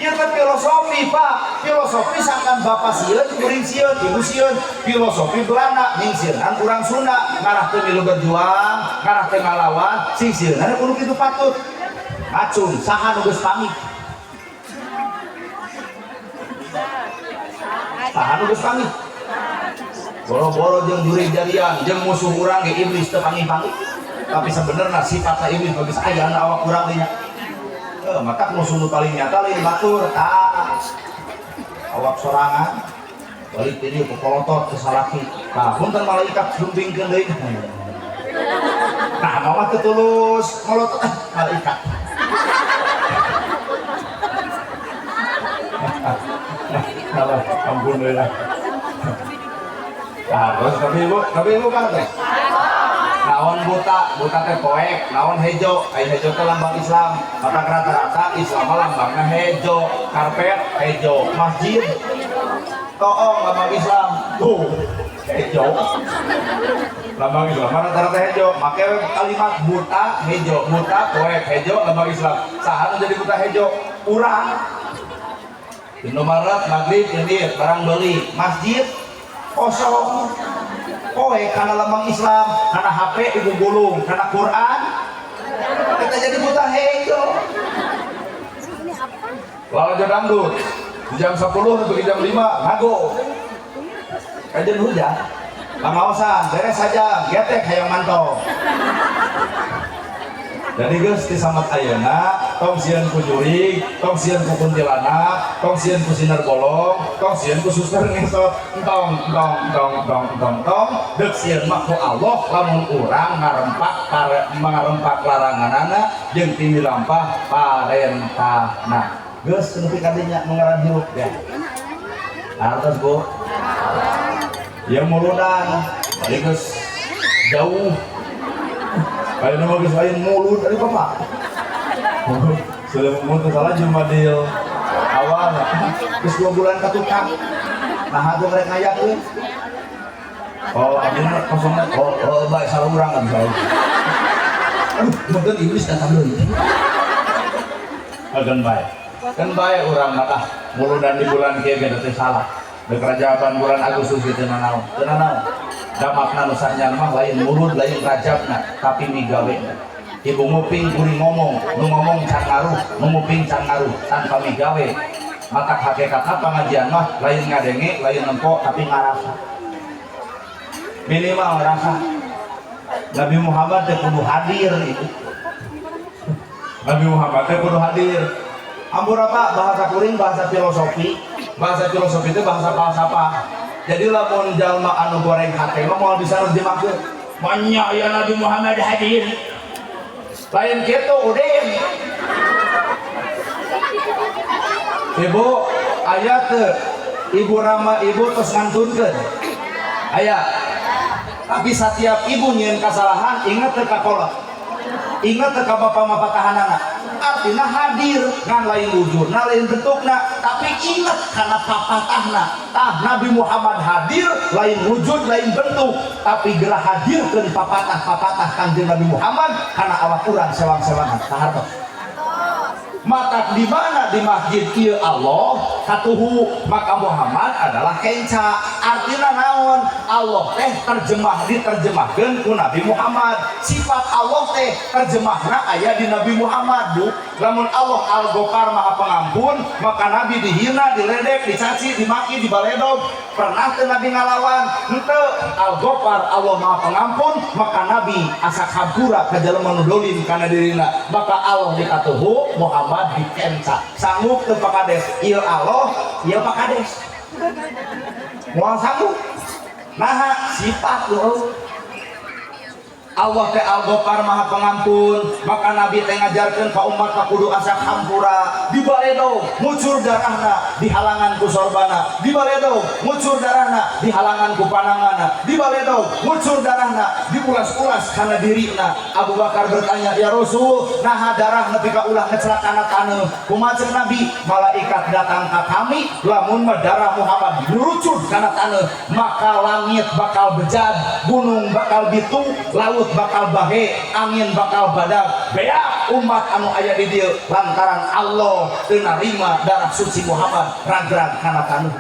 Ieu teh filosofi, Pak. Filosofi sangkan bapak sieun, kuring sieun, ibu sieun. Filosofi Belanda nyingsieunan urang Sunda, ngarah teu milu berjuang, ngarah teu ngalawan, sing sieunna kudu kitu patut. Acung, saha nu geus pamit? Saha nu geus pamit? Boro-boro jeung jurig jarian, jeung musuh urang ge iblis teu panggih-panggih. Tapi sebenarnya sifatna iblis geus aya na awak urang teh nya. Maka musuh nu paling nyata lain batur, tah. Awak sorangan balik ti dieu pepolotot ke salaki. Tah, punten malaikat sumpingkeun deui. Nah, mama teu tulus molotot malaikat. Salah, ampun deui lah. Nah, terus tapi ibu kan teh. Naon buta, buta teh poek, naon hejo, ai hejo teh lambang Islam. Maka rata-rata Islam mah lambangna hejo, karpet hejo, masjid toong lambang Islam. Tuh, hejo. Lambang Islam mah rata-rata hejo. Make kalimat buta hejo, buta poek hejo lambang Islam. Saha nu jadi buta hejo? Urang. Indomaret maghrib ini barang beli, masjid kosong. Poe karena lambang Islam, karena HP ibu gulung, karena Quran kita jadi buta hejo. Lalu dangdut di jam 10 sampai jam 5 ngago. Kajian hujan, pangaosan beres saja, getek hayang mantau. Jadi geus disamet ayeuna, tong sieun ku jurig, tong sieun ku kuntilanak, tong sieun ku sinar bolong, tong sieun ku suster ngesot, tong tong tong tong tong tong, deuk sieun mah ku Allah lamun urang ngarempak ngarempak laranganana jeung timi lampah parentahna. Geus nepi ka dinya nu ngaran hirup ya. Artos Bu. Ya muludan, balik geus jauh. Ayo nama geus lain mulut ari bapak. Sudah mun teu salah Jumadil awal geus 2 bulan ka tukang. Nah atuh rek ngayakeun. Oh, abdi mah kosongna oh, oh bae salah urang kan salah. Aduh, mungkin iblis datang deui. Agan bae. Kan bae urang mah tah muludan di bulan kieu ge teh salah. Deuk Rajaban bulan Agustus kieu teu nanaon. Teu nanaon. Damakna nu sanyana mah lain mulud lain rajabna tapi migawena. Ibu nguping kuring ngomong, nu ngomong can ngaruh, nu nguping can ngaruh tanpa migawe. Matak hakikatna pangajian mah lain ngadenge, lain nempo tapi ngarasa. Minimal ngarasa. Nabi Muhammad teh kudu hadir itu. Nabi Muhammad teh kudu hadir. Ampura Pak, bahasa kuring bahasa filosofi. Bahasa filosofi itu bahasa falsafah. Jadi lamun jalma anu goreng hate mah moal bisa nerjemahkeun. Banyak ya Nabi Muhammad hadir. Lain kitu udin. Ibu aya teu? Ibu Rama ibu tos ngantunkeun. Aya. Tapi setiap ibu nyieun kasalahan inget teu ka kolot. Ingat teu ka bapa mah patahanana? Artinya hadir ngan lain wujudna, lain bentukna, tapi ingat karena papatahna. Tah, Nabi Muhammad hadir lain wujud, lain bentuk, tapi geura hadirkeun papatah-papatah Kanjeng Nabi Muhammad karena awak urang sewang-sewangan. Kahartos mata di mana di masjid ieu Allah katuhu, maka Muhammad adalah kenca. Artinya naon? Allah teh terjemah, diterjemahkeun ku Nabi Muhammad. Sifat Allah teh terjemahna aya di Nabi Muhammad, Bu. Lamun Allah Al-Ghaffar, Maha Pengampun, maka Nabi dihina, diledek, dicaci, dimaki, dibaledog, pernah teu Nabi ngalawan? Henteu. Al-Ghaffar, Allah Maha Pengampun, maka Nabi asak hampura ka jelema nu dolim kana dirina, maka Allah dikatuhu, Muhammad dikenca. Sanggup teu, Pak Kades? Ieu Allah, ieu Pak Kades, moal sanggup. Nah, sifat lu Allah teh Al-Ghaffar, Maha Pengampun, maka Nabi teh ngajarkeun ka umat ka kudu asak hampura. Dibaledog ngucur darahna, dihalangan ku sorbana. Dibaledog ngucur darahna, dihalangan ku pananganna. Dibaledog ngucur darahna, diulas-ulas kana dirina. Abu Bakar bertanya, "Ya Rasul, naha darah nepi ka ulah ngeclak kana taneuh?" Kumaha ceuk Nabi? "Malaikat datang ka kami, lamun mah darah Muhammad ngurucud kana taneuh, maka langit bakal bejad, gunung bakal bitu, laut bakal bahe, angin bakal badag, beak umat anu aya di dieu lantaran Allah teu narima darah suci Muhammad ragrag kana taneuh."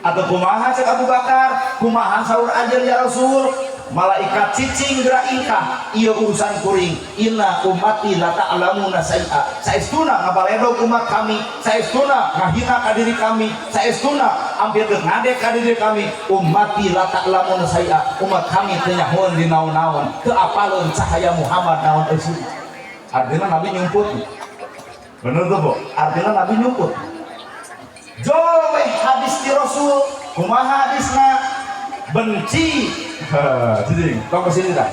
Atau kumaha cek Abu Bakar? "Kumaha saur anjeun, ya Rasul?" "Malaikat cicing geura ingkah, ieu urusan kuring. Inna ummati la ta'lamuna sai'a." Saestuna ngabaledog umat kami, saestuna ngahina ka diri kami, saestuna hampir geus ngadek ka diri kami. Ummati la ta'lamuna sai'a, umat kami teu nyahoeun di naon-naon, teu apaleun cahaya Muhammad naon eusi. Artinya Nabi nyumput, bener tuh, Bu? Artinya Nabi nyumput. Jol weh hadis di Rasul. Kumaha hadisna? Benci. Cicing, tong kesini dah.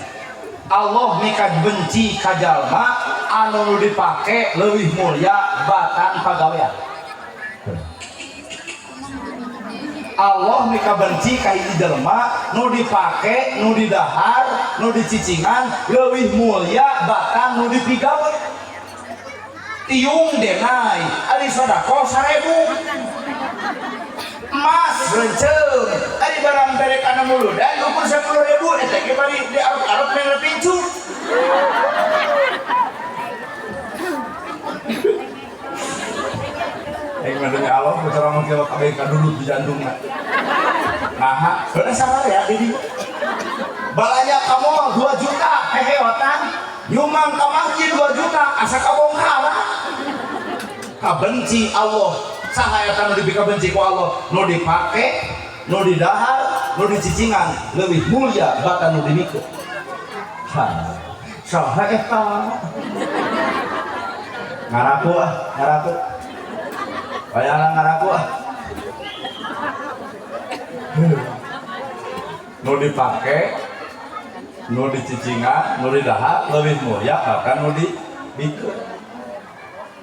Allah mika benci ka jalma anu nu dipake leuwih mulia batan pagawean. Allah mika benci ka hiji jelema nu dipake, nu didahar, nu dicicingan leuwih mulia batan nu dipigawe. Tiung denai, ari sedekah 1000. Emas renceng, ari barang bere kana muludan ukur 10.000, eta ge bari diarep-arep mere pincu. Aing mah demi Allah bicara mah kieu kabeh kadudut di jantungna. Naha, heueuh sabar ya di dieu. Balanja ka mall 2 juta heheotan, nyumbang ka masjid 2 juta asa kabongkar. Kabenci Allah. Saha eta nu dipikabenci ku Allah? Nu dipake, nu didahar, nu dicicingan leuwih mulia batan nu dimikeun. Ha, saha eta? Ngaraku ah, ngaraku. Bayangan ngaraku ah. Nu dipake, nu dicicingan, nu didahar leuwih mulia bahkan nu dibikeun.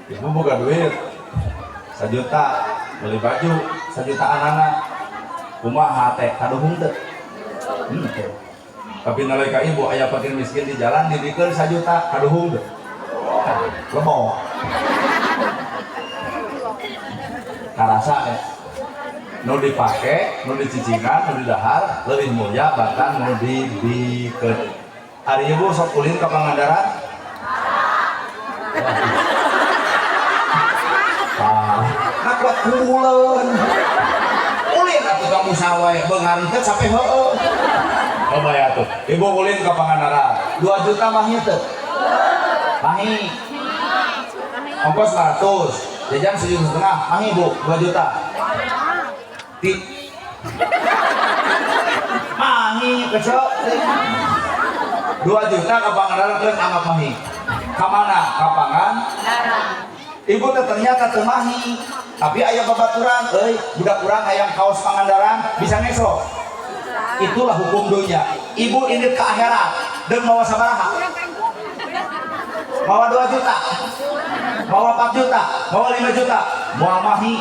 Ibu boga duit 1 juta, beli baju 1 jutaan, anak kumaha teh, kaduhung teu? Henteu. Tapi nalika ibu aya fakir miskin di jalan dibikeun 1 juta, kaduhung teu? Lebok karasa ya. Nu dipake, nu dicicingan, nu didahar leuwih mulia bahkan nu dibikeun. Ari ibu sok ulin ka Pangandaran? Ah, nah kuat kuuleun. Ulin atuh ka musawa beunghar teh sampai heueuh. Coba ya tuh. Ibu ulin ka Pangandaran. 2 juta mah teu? Mahi. Ongkos 100, jajan 1,5 juta, mahi Bu, 2 juta. Ti mahi kecil. 2 juta ke Pangandaran kan anggap mahi. Ka mana? Ka Pangandaran. Ibu teh ternyata teu mahi. Tapi aya babaturan, euy, budak urang hayang kaos Pangandaran, bisa ngesok. Itulah hukum dunia. Ibu ini ke akhirat dan mawa sabaraha? Mawa 2 juta, mawa 4 juta, mawa 5 juta, moal mahi.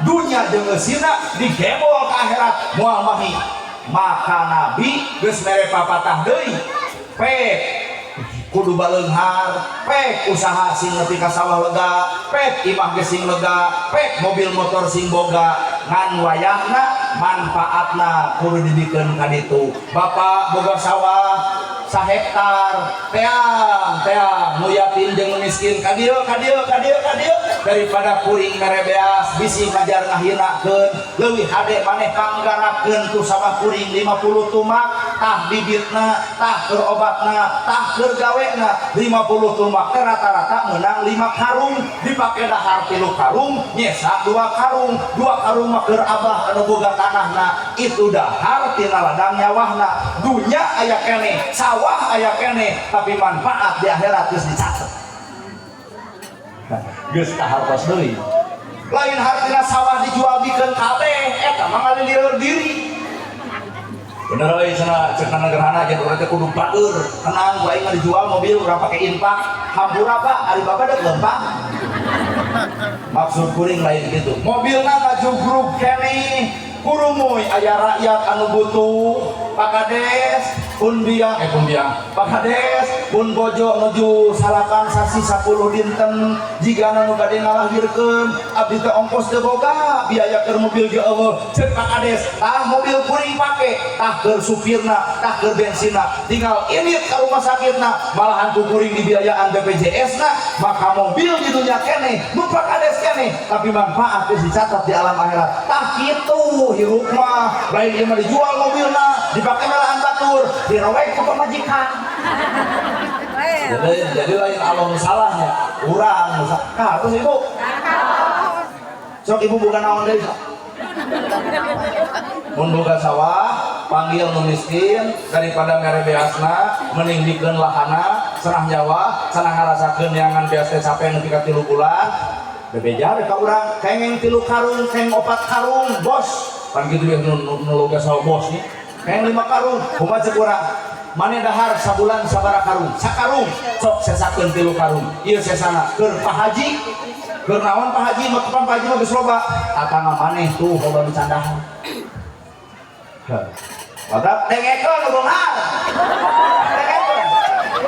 Dunia jeung eusina digebol ke akhirat moal mahi. Maka Nabi geus mere papatah deui. P Kudu baleunghar, pek usaha sing nepi ka sawah lega, pek imah ge sing lega, pek mobil motor sing boga, ngan wayahna manfaatna kudu dibikeun ka ditu. Bapak boga sawah sahektar, teang teang nu yatim jeung nu miskin ka dieu ka dieu ka dieu ka dieu, daripada kuring mere beas bisi ngajar ngahinakeun, leuwih hade maneh panggarapkeun tu sawah kuring 50 tumak, tah bibitna, tah keur obatna, tah keur gawena. 50 tumak teh rata-rata meunang 5 karung, dipake dahar 3 karung, nyesa 2 karung, 2 karung mah keur abah anu boga tanahna, itu dahar tina ladang nyawahna. Dunya aya keneh, sawah aya keneh, tapi manfaat di akhirat geus dicatet, geus kahartos deui. Lain hartina sawah dijual bikeun kabeh, eta mah ngalilieur diri. Bener euy cenah, cek gerhana jeung urang teh kudu baeur. Tenang, ku aing mah dijual mobil urang pake infak. Hampura Pak, ari bapak dek lempang. Maksud kuring lain gitu. Mobilna ngajugrug keneh, kurumuy aya rakyat anu butuh. Pak Kades pun biang, pun biang. Pak Kades pun bojo nuju salapan sasi 10 dinten, jigana nu bade ngalahirkeun, abdi teh ongkos teu boga, biaya keur mobil ge eueuh. Ceuk Pak Kades, tah mobil kuring pake, tah keur supirna, tah keur bensinna, tinggal indit ka rumah sakitna, malahan ku kuring dibiayaan BPJS na. Maka mobil di dunya keneh, nu Pak Kades keneh, tapi manfaat geus dicatat di alam akhirat. Tah kitu hirup mah, lain ieu mah dijual mobilna, dipake melaan batur, dirowek ku pamajikan. Jadi lain Allah nu salahnya, urang nu salah. Kah, terus ibu? Sok ibu bukan naon deui sok. Mun boga sawah, panggil nu miskin daripada mere beasna, mending dikeun lahana, cenah nyawa, cenah ngarasakeun neangan beas teh capek nepi ka 3 bulan. Bebeja we ka urang, kengeng 3 karung, keng 4 karung, bos. Pan kitu ge nu loga sawah bos nih. Keng 5 karung, kumaha ceuk urang? Mane dahar sabulan sabaraha karung? Sakarung, sok sesakeun 3 karung. Ieu sesana keur Pak Haji. Keur naon Pak Haji? Mah pan Pak Haji mah geus loba. Tatangga maneh tuh loba nu candahan. Heh. Maka dengekeun nu beunghar. Dengekeun.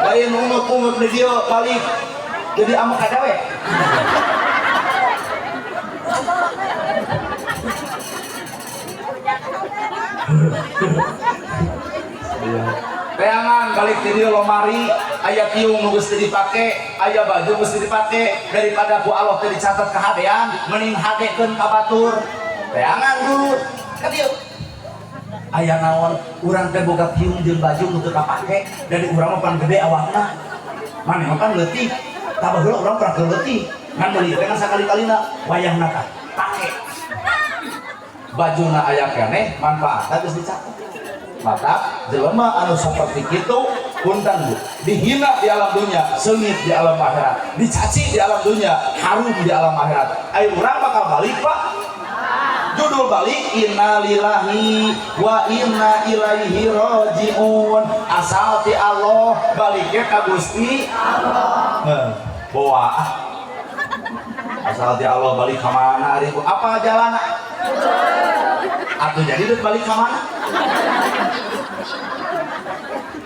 Lain unguk-unguk di dieu balik jadi amek ka dewek. Teangan balik di dieu lomari aya tiung nu geus teu dipake, aya baju geus teu dipake, daripada ku Allah teu dicatat kahadean, mending hadekeun ka batur. Teangan dulu ka dieu. Aya naon urang teh boga tiung jeung baju nu teu kapake, dari urang mah pan gede awakna. Maneh mah pan leutik. Tah baheula urang pernah keur leutik. Ngan meuli teh kan sakali-kalina wayahna tah pake. Bajuna aya keneh, manfaatna geus dicatat. Maka jelema anu seperti kitu punten Bu, dihina di alam dunia, seungit di alam akhirat, dicaci di alam dunia, harum di alam akhirat. Ayo urang bakal balik Pak. Judul balik innalillahi wa inna ilaihi rajiun. Asal ti Allah baliknya ka Gusti Allah. Heh, boa. Asal ti Allah balik ka mana ari Bu? Apa jalan? Atuh jadi deuk balik ka mana?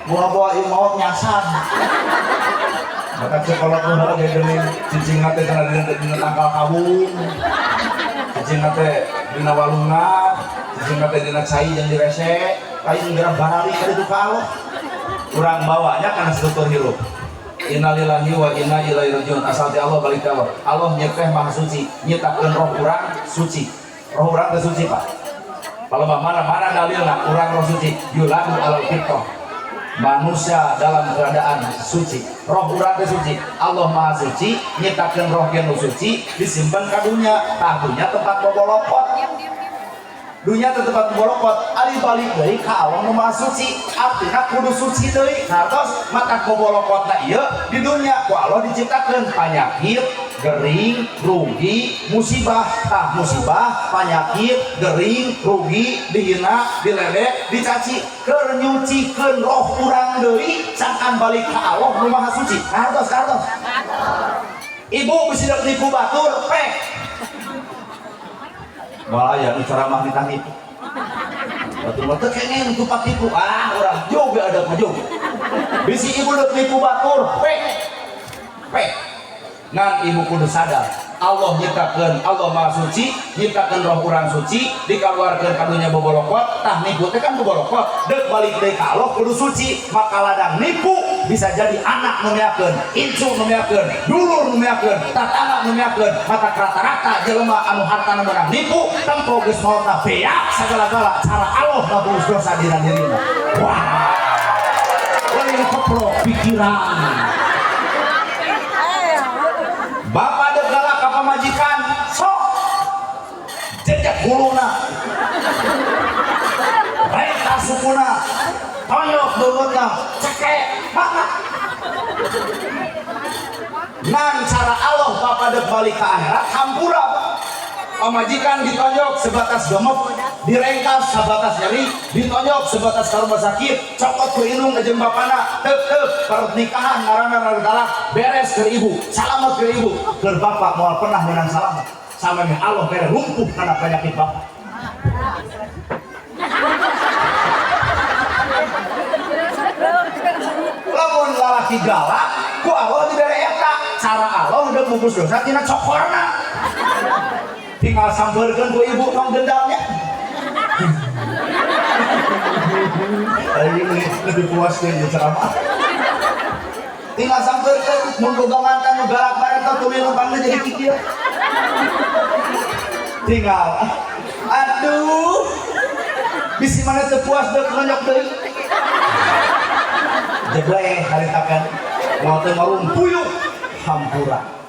Bawa-bawa ieu maot nyasar. Maka sekolah pun ada geuning cicingna teh cenah dina tangkal kawung. Cicingna teh dina walungan, cicingna teh dina cai jeung direse, lain geura barali ka ditu ka Allah. Urang bawanya kana struktur hirup. Innalillahi wa inna ilaihi rajiun. Asal ti Allah balik ka Allah. Allah nyeteh maha suci, nyiptakeun roh urang suci. Roh urang teh suci, Pak. Kalau mana mana dalilna urang roh suci, yuladu alal fitrah. Manusia dalam keadaan suci, roh urang teh suci. Allah maha suci, nyiptakeun roh ge nu suci, disimpan ka dunya. Tah dunya tempat bobolokot. Dunya teh tempat bobolokot, ari balik deui ka Allah nu maha suci. Artina kudu suci deui. Hartos mata bobolokotna ieu di dunya ku Allah diciptakeun penyakit, gering, rugi, musibah. Tah musibah, penyakit, gering, rugi, dihina, diledek, dicaci, keur nyucikeun roh urang deui sangkan balik ka Allah nu maha suci. Hartos, hartos. Ibu bisi dek nipu batur, pek. Moal aya nu ceramah nitah nipu. Batur mah teu kengeng tupak tipu. Ah, urang juga ada mah juga. Bisi ibu deuk nipu batur, pe. Pe. Ngan ibu kudu sadar, Allah nyiptakeun, Allah Maha Suci, nyiptakeun roh urang suci, dikaluarkeun ka dunya bobolokot, tah nipu teh kan bobolokot, deuk balik deui ka Allah kudu suci, maka ladang nipu bisa jadi anak nu meakeun, incu nu meakeun, dulur nu meakeun, tatangga nu meakeun, maka rata-rata jelema anu hartana meunang nipu, tempo geus maotna beak sagala-gala cara Allah ngabulus dosa dina dirina. Wah. Lain keprok pikiran. Bapak dek galak ka pamajikan, sok jejak huluna, reka sukuna, toyok beungeutna, cekek, mana? Ngan cara Allah bapak dek balik ke akhirat, hampura. Pamajikan ditonjok sebatas gemep, direngkas sebatas nyeri, ditonjok sebatas ke rumah sakit, cokot ku indung jeung bapana, teuk teuk pernikahan ngaranna talak, beres ke ibu, salamet ke ibu, ke bapak moal pernah menang salamet. Sampai meh Allah bere lumpuh karena penyakit bapak. Lamun lalaki galak, ku Allah dibere eta, cara Allah udah bungkus dosa tina cokorna. Tinggal sampeurkeun ku ibu tong dendamnya. Aing lebih puas deh ceramah. Tinggal sampeurkeun mun boga mantan nu galak bareng teh tuluy numpangna jadi kikir. Tinggal aduh bisi mana teu puas deuk nonyok deui. Jebleh haritakan moal teu ngarumpuyuk hampura.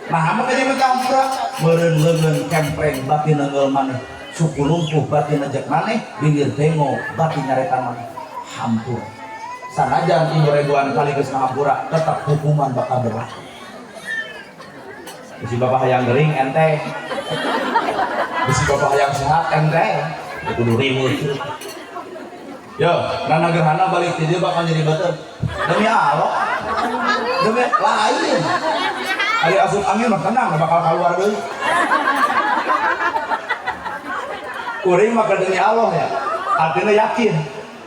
Nah, mun jadi hampura meureun leungeun kempreng bati neunggeul maneh, suku lumpuh bati nejek maneh, bibir bengo bati nyaretan maneh. Hampura. Sanajan ibu ribuan kali geus ngahampura, tetap hukuman bakal berlaku. Bisi bapak hayang gering ente. Bisi bapak hayang sehat ente. Kudu riweuh. Yo, nana gerhana balik ti dieu bakal jadi beuteung. Demi Allah. Demi lain. Ari asup angin mah tenang bakal keluar deui. Kuring mah demi Allah ya. Artinya yakin.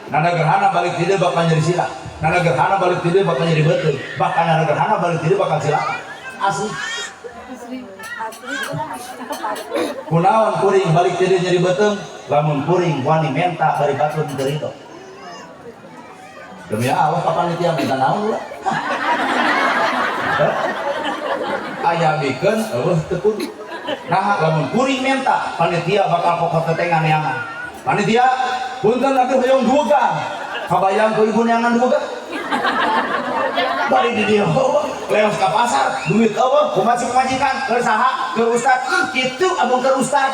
Nana gerhana balik ti dieu bakal jadi sila. Nana gerhana balik ti dieu bakal jadi beuteung. Bahkan nana gerhana balik ti dieu bakal cilaka. Asli. Kunaon kuring balik ti dieu jadi beuteung? Lamun kuring wani menta bari batur teu rido. Demi Allah kapan panitia minta naon ulah. Aya bikeun eueuh teu kudu. Nah, lamun kuring menta panitia bakal kokot tetengan neangan. Panitia punten atuh hoyong duogan. Kabayang ku ibu neangan duogan. Bari di dieu leos ka pasar, duit eueuh, kumaha cik pamajikan, keur saha? Keur ustad. Kitu abong keur ustad.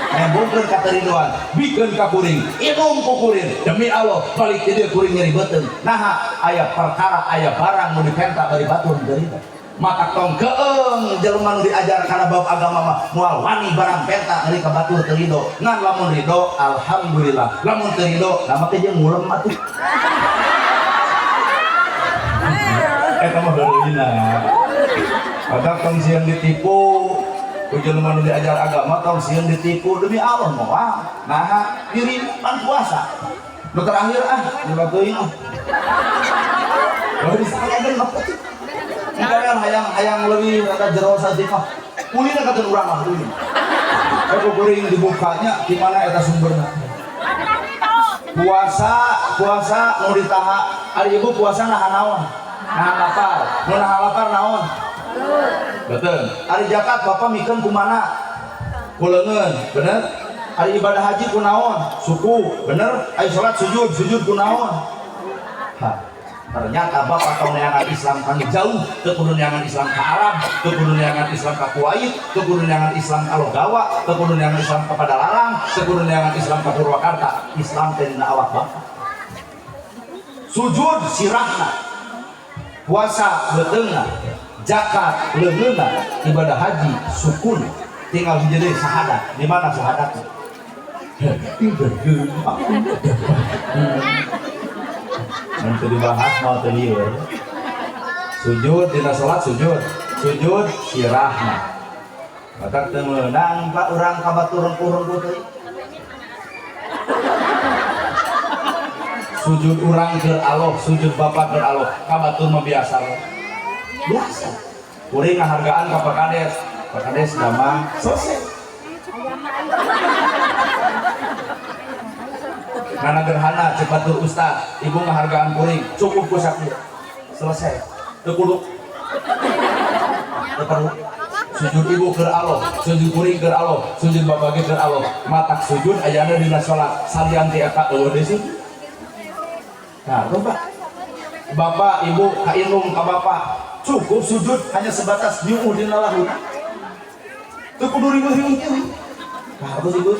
Nembongkeun ka teridoan, bikeun ka kuring, inum ku kuring. Demi Allah, balik di dieu kuring nyeri beuteung. Naha aya perkara aya barang nu dipenta bari batur teu rido. Maka tong keeng jelema nu diajar kana bab agama mah moal wani barang penta ngeri ka batur teu rido. Ngan lamun rido alhamdulillah, lamun teu rido da make jeung ngulem atuh. Eta mah heureuyna. Padahal tong sieun ditipu, ku jelema nu diajar agama tong sieun ditipu demi Allah moal. Naha diri pan puasa. Nu terakhir ah, nu teuing ah. Baru disalakeun mah. Engke hayang leuwih rada jero saeutik mah. Ulina kata urang mah ulin. Ku kuring dibukanya di mana eta sumberna. Puasa, puasa nu ditaha. Ari ibu puasa nahan naon? Nahan lapar. Nu nahan lapar naon? Betul. Ari zakat bapak mikeun kumana? Ku leungeun, bener? Ari ibadah haji ku naon? Suku, bener? Ari salat sujud, sujud ku naon? Ha. Ternyata bapak tong neangan Islam kan jauh, teu kudu neangan Islam ka Arab, teu kudu neangan Islam ka Kuwait, teu kudu neangan Islam ka Logawa, teu kudu neangan Islam ka Padalarang, teu kudu neangan Islam ka Purwakarta. Islam teh dina awak bapak. Sujud sirahna, puasa beuteungna, zakat leungeunna, ibadah haji sukuna. Tinggal hiji deui syahadat. Di mana syahadatna? Nanti dibahas mau teu lieur. Sujud dina salat sujud, sujud sirahna. Batak teu meunang pak urang ka batur rengkuh-rengkuh teuing. Sujud urang ke Allah, sujud bapak ke Allah, ka batur mah biasa we. Biasa. Kuring ngahargaan ka Pak Kades. Pak Kades damang, selesai. Nana gerhana ceuk batur ustad, ibu ngahargaan kuring, cukup ku sakieu. Selesai. Teu kudu. Teu perlu. Sujud ibu ke Allah, sujud kuring ke Allah, sujud bapak ge ke Allah. Matak sujud ayana dina salat, salian ti eta eueuh deui sujud. Nah, coba. Bapak, ibu, ka indung, ka bapak, cukup sujud hanya sebatas nyuuh dina lahuna. Teu kudu riweuh-riweuh teuing. Nah, terus ibu.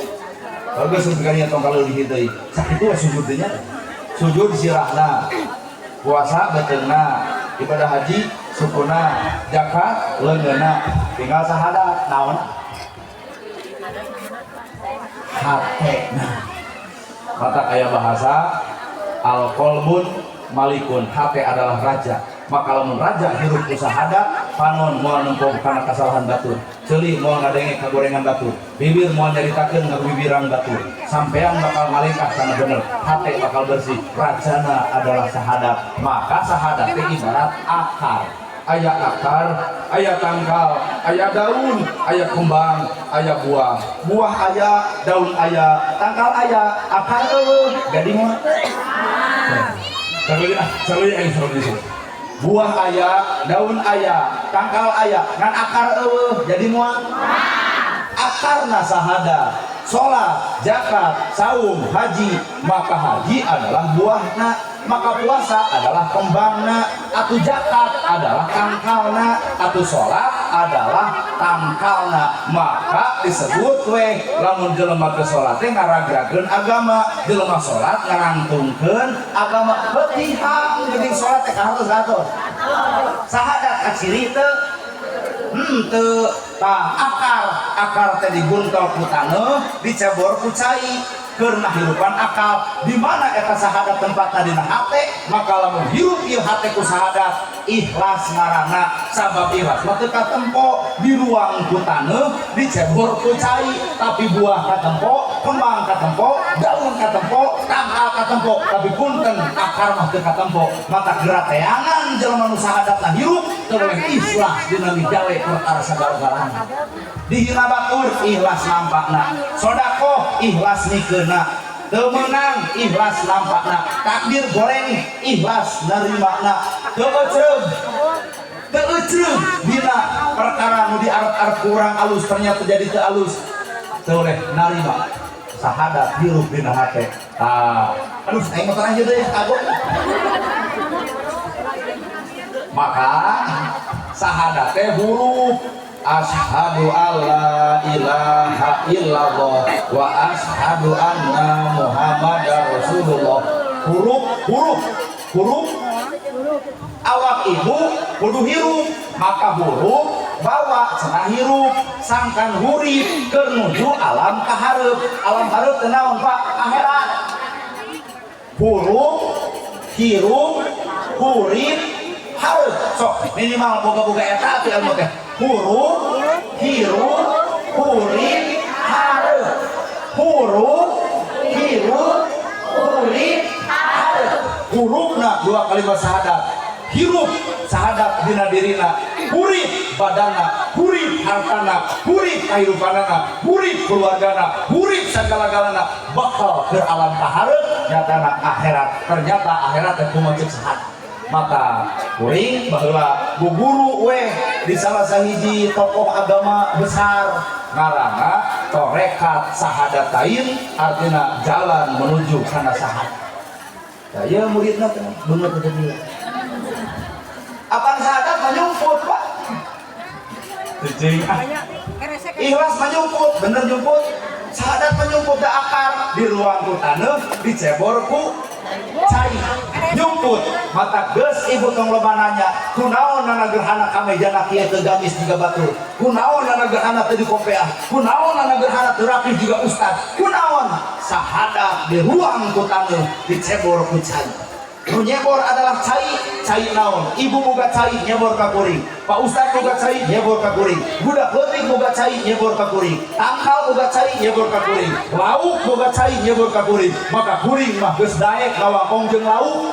Bagus sekali tong kalau di deui. Sakitu we sujud teh nya. Sujud sirahna. Puasa beuteungna, ibadah haji sukuna, zakat leungeunna, tinggal sahadat naon? Hate. Nah, mata kaya bahasa al qalbun malikun, hate adalah raja. Maka lamun raja hirup ku sahadat, panon moal nempo kana kasalahan batur, ceuli moal ngadenge kagorengan batur, bibir moal nyaritakeun ngabibiran batur, sampean bakal ngalengkah kana bener, hate bakal bersih. Rajana adalah sahadat. Maka sahadat teh ibarat akar. Aya akar, aya tangkal, aya daun, aya kembang, aya buah. Buah aya, daun aya, tangkal aya, akar eueuh, jadi moal. Saruli ah, saruli aing saruli sini. Buah aya, daun aya, tangkal aya, ngan akar eueuh, jadi moal. Akarna sahadat, salat, zakat, saum, haji, maka haji adalah buahna, maka puasa adalah kembangna, atau zakat adalah tangkalna, atau salat adalah tangkalna. Maka disebut weh lamun jelema teu salat teh ngaragrakeun agama, jelema salat ngarangtungkeun agama. Betihang geuning salat teh kahartos kahartos. Sahadat kaciri teu henteu. Tah akar, akar teh diguntel ku taneuh, dicebor ku cai. Keur hirupan akal di mana eta sahadat tempatna dina hate, maka lamun hirup ieu hate ku sahadat ikhlas ngaranna, sabab ikhlas mah teu katempo, di ruang ku taneuh, dicebor ku cai, tapi buah katempo, kembang katempo, daun katempo, tangkal katempo, tapi punten akar mah teu katempo. Mata gerateangan jelema nu sahadatna hirup teu boleh ikhlas dina migawe perkara sagala-galana. Dihina batur ikhlas nampakna, sodakoh ikhlas mikeuna, teu meunang ikhlas nampakna, takdir goreng ikhlas narimana, teu ecreug teu ecreug dina perkara nu diarep-arep kurang alus ternyata jadi teu alus, teu boleh narima. Sahadat hirup dina hate. Tah, aduh aing mah terakhir deui kagok. Maka sahadat teh huruf asyhadu alla ilaha illallah wa asyhadu anna muhammadar rasulullah. Huruf, huruf, huruf. Awak ibu kudu hirup, maka huruf bawa cenah hirup, sangkan hurip keur nuju alam kahareup. Alam hareup teh naon Pak? Akhirat. Huruf, hirup, hurip, hareup. Sok minimal boga-boga eta atuh ilmu teh. Huruf, hirup, hurip, hareup. Huruf, hirup, hurip, hareup. Hurufna dua kalimat syahadat. Hirup sahadat dina dirina, hurip badana, hurip hartana, hurip kahirupanana, hurip keluargana, hurip sagala-galana, bakal ke alam kahareup nyatana akhirat. Ternyata akhirat teh kumaha ceuk sahadat. Maka kuring baheula bu guru weh di salah sahiji tokoh agama besar ngaranna torekat sahadatain, artinya jalan menuju kana sahadat. Ya, ieu muridna teh bener teh dia. Apaan sahadat manyumput, Pak? Cicing. Ikhlas manyumput, bener nyumput. Sahadat manyumput da akar di ruang ku taneuh, dicebor ku cai. Nyumput, mata geus ibu tong loba nanya, kunaon nana gerhana kamejana kieu teu gamis jiga batur? Kunaon nana gerhana teu dikopeah? Kunaon nana gerhana teu rapi jiga ustad? Kunaon? Sahadat di ruang ku taneuh, dicebor ku cai. Nu nyebor adalah cai, cai naon? Ibu boga cai nyebor ka kuring. Pak Ustad boga cai nyebor ka kuring. Budak leutik boga cai nyebor ka kuring. Tangkal boga cai nyebor ka kuring. Lauk boga cai nyebor ka kuring. Maka kuring mah geus daek ngawangkong jeung lauk.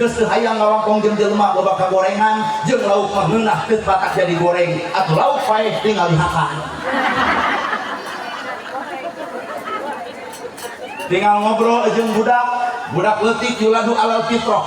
Geus teu hayang ngawangkong jeung jelema loba kagorengan, jeung lauk mah ngeunah teu batak jadi goreng. Atuh lauk paeh tinggal dihakan. Tinggal ngobrol jeung budak, budak leutik yuladu alal fitrah.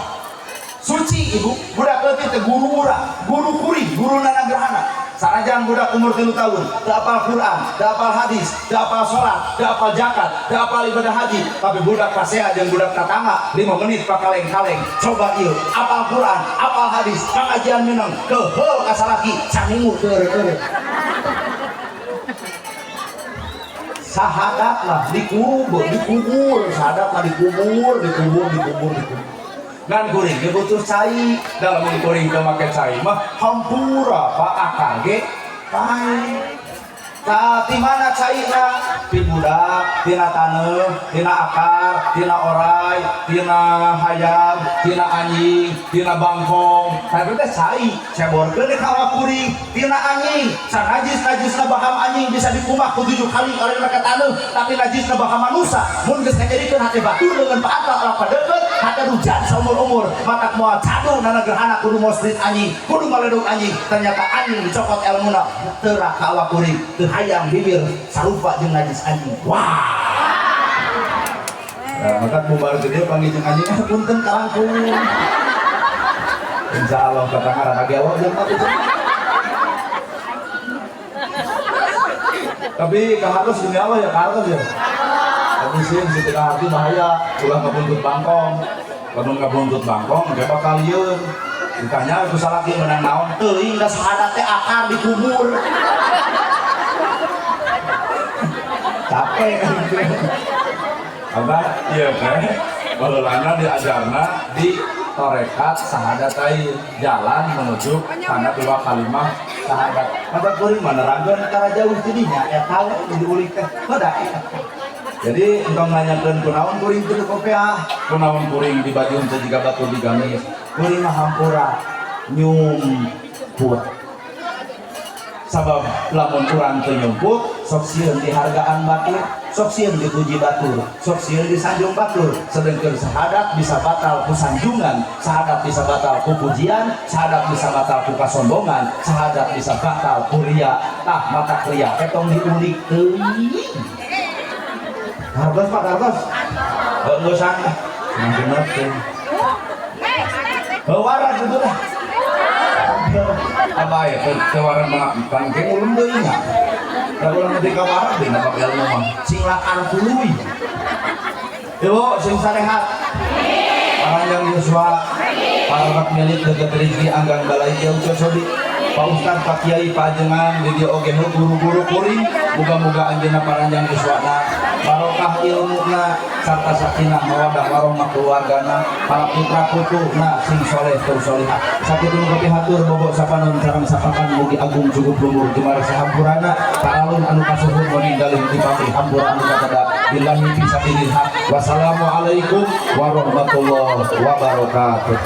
Suci ibu, budak leutik teh guru urang, guru kuring, guru nanagrahana. Sanajan budak umur 3 tahun, teu apal Quran, teu apal hadis, teu apal salat, teu apal zakat, teu apal ibadah haji, tapi budak pasea jeung budak tatangga 5 menit pakaleng-kaleng. Coba ieu, apal Quran, apal hadis, pangajian mineng, keheul ka salaki, saminggu teu eureun-eureun. Sahadat lah dikubur, dikubur, sahadat lah dikubur, dikubur, dikubur, dikubur. Ngan kuring ge butuh cai, dalam kuring teu make cai mah hampura Pak akang ge pae. Tah ti mana caina? Ti budak, tina taneuh, tina akar, tina orai, tina hayam, tina anjing, tina bangkong. Tapi teh cai, ceborkeun di ka kuring, tina anjing. Sanajis-najisna baham anjing bisa dikumbah ku 7 kali kalau make taneuh, tapi najisna baham manusa. Mun geus ngajadikeun hate batur dengan paantal apa deukeut, hate hujan saumur-umur, matak moal cadu nana gerhana kudu mosrit anjing, kudu maledog anjing. Ternyata anjing dicokot elmuna, teu ra ka awak kuring, teu hayang bibir sarupa jeung najis anjing. Wah. Nah, maka bubar gede panggil jeung anjing, punten kalangkung. Insyaallah katanga rada gelo jeung mah itu. Tapi kahartos demi Allah ya kahartos ya. Tapi sih si teu kaharti bahaya, ulah ngabuntut bangkong. Lamun ngabuntut bangkong ge bakal lieun. Ditanya ku salaki menang naon? Teuing da sahadat teh akar dikubur. Capek kan gitu. Apa? Iya teh. Baheulana diajarna di torekat sahadatain, jalan menuju kana dua kalimah sahadat. Mata kuring mah nerangkeun cara jauh tidinya eta we diulik teh. Heuda. Jadi entong nanyakeun kunaon kuring teu kopiah, kunaon kuring di baju teu jiga batur di gamis. Kuring mah hampura nyumput. Sabab lamun urang teu nyumput, sok sieun dihargaan batur, sok sieun dipuji batur, sok sieun disanjung batur. Sedengkeun sahadat bisa batal ku sanjungan, sahadat bisa batal ku pujian, sahadat bisa batal ku kasombongan, sahadat bisa batal ku ria. Tah mata ria ketong diulik teuing. Hartos Pak, hartos. Heuh geus ah. Bener teh. Heuh waras itu teh. Apa ya, kewaran mengabdikan, kayak ulun deui nya. Da ulah nepi ka waras deui napa ilmu mah. Sing lakar tuluy. Ibu sing sarehat. Paranjang yuswa, pararak milik deukeut rezeki anggang balai jauh cosodi. Pak Ustad, Pak Kiai, Pak Ajengan, di dieu oge guru-guru kuring, muga-muga anjeunna paranjang yuswana, barokah ilmuna, sarta sakinah mawadah warahmah keluargana, para putra putuna sing soleh tur solihah. Sakitu nu kapihatur bobo sapanon sareng sapakan mugi agung cukup luhur jemar sahampurana, paralun anu kasuhun meninggalin di pamrih hampura anu katada billahi fi sabilil haq. Wassalamualaikum warahmatullahi wabarakatuh.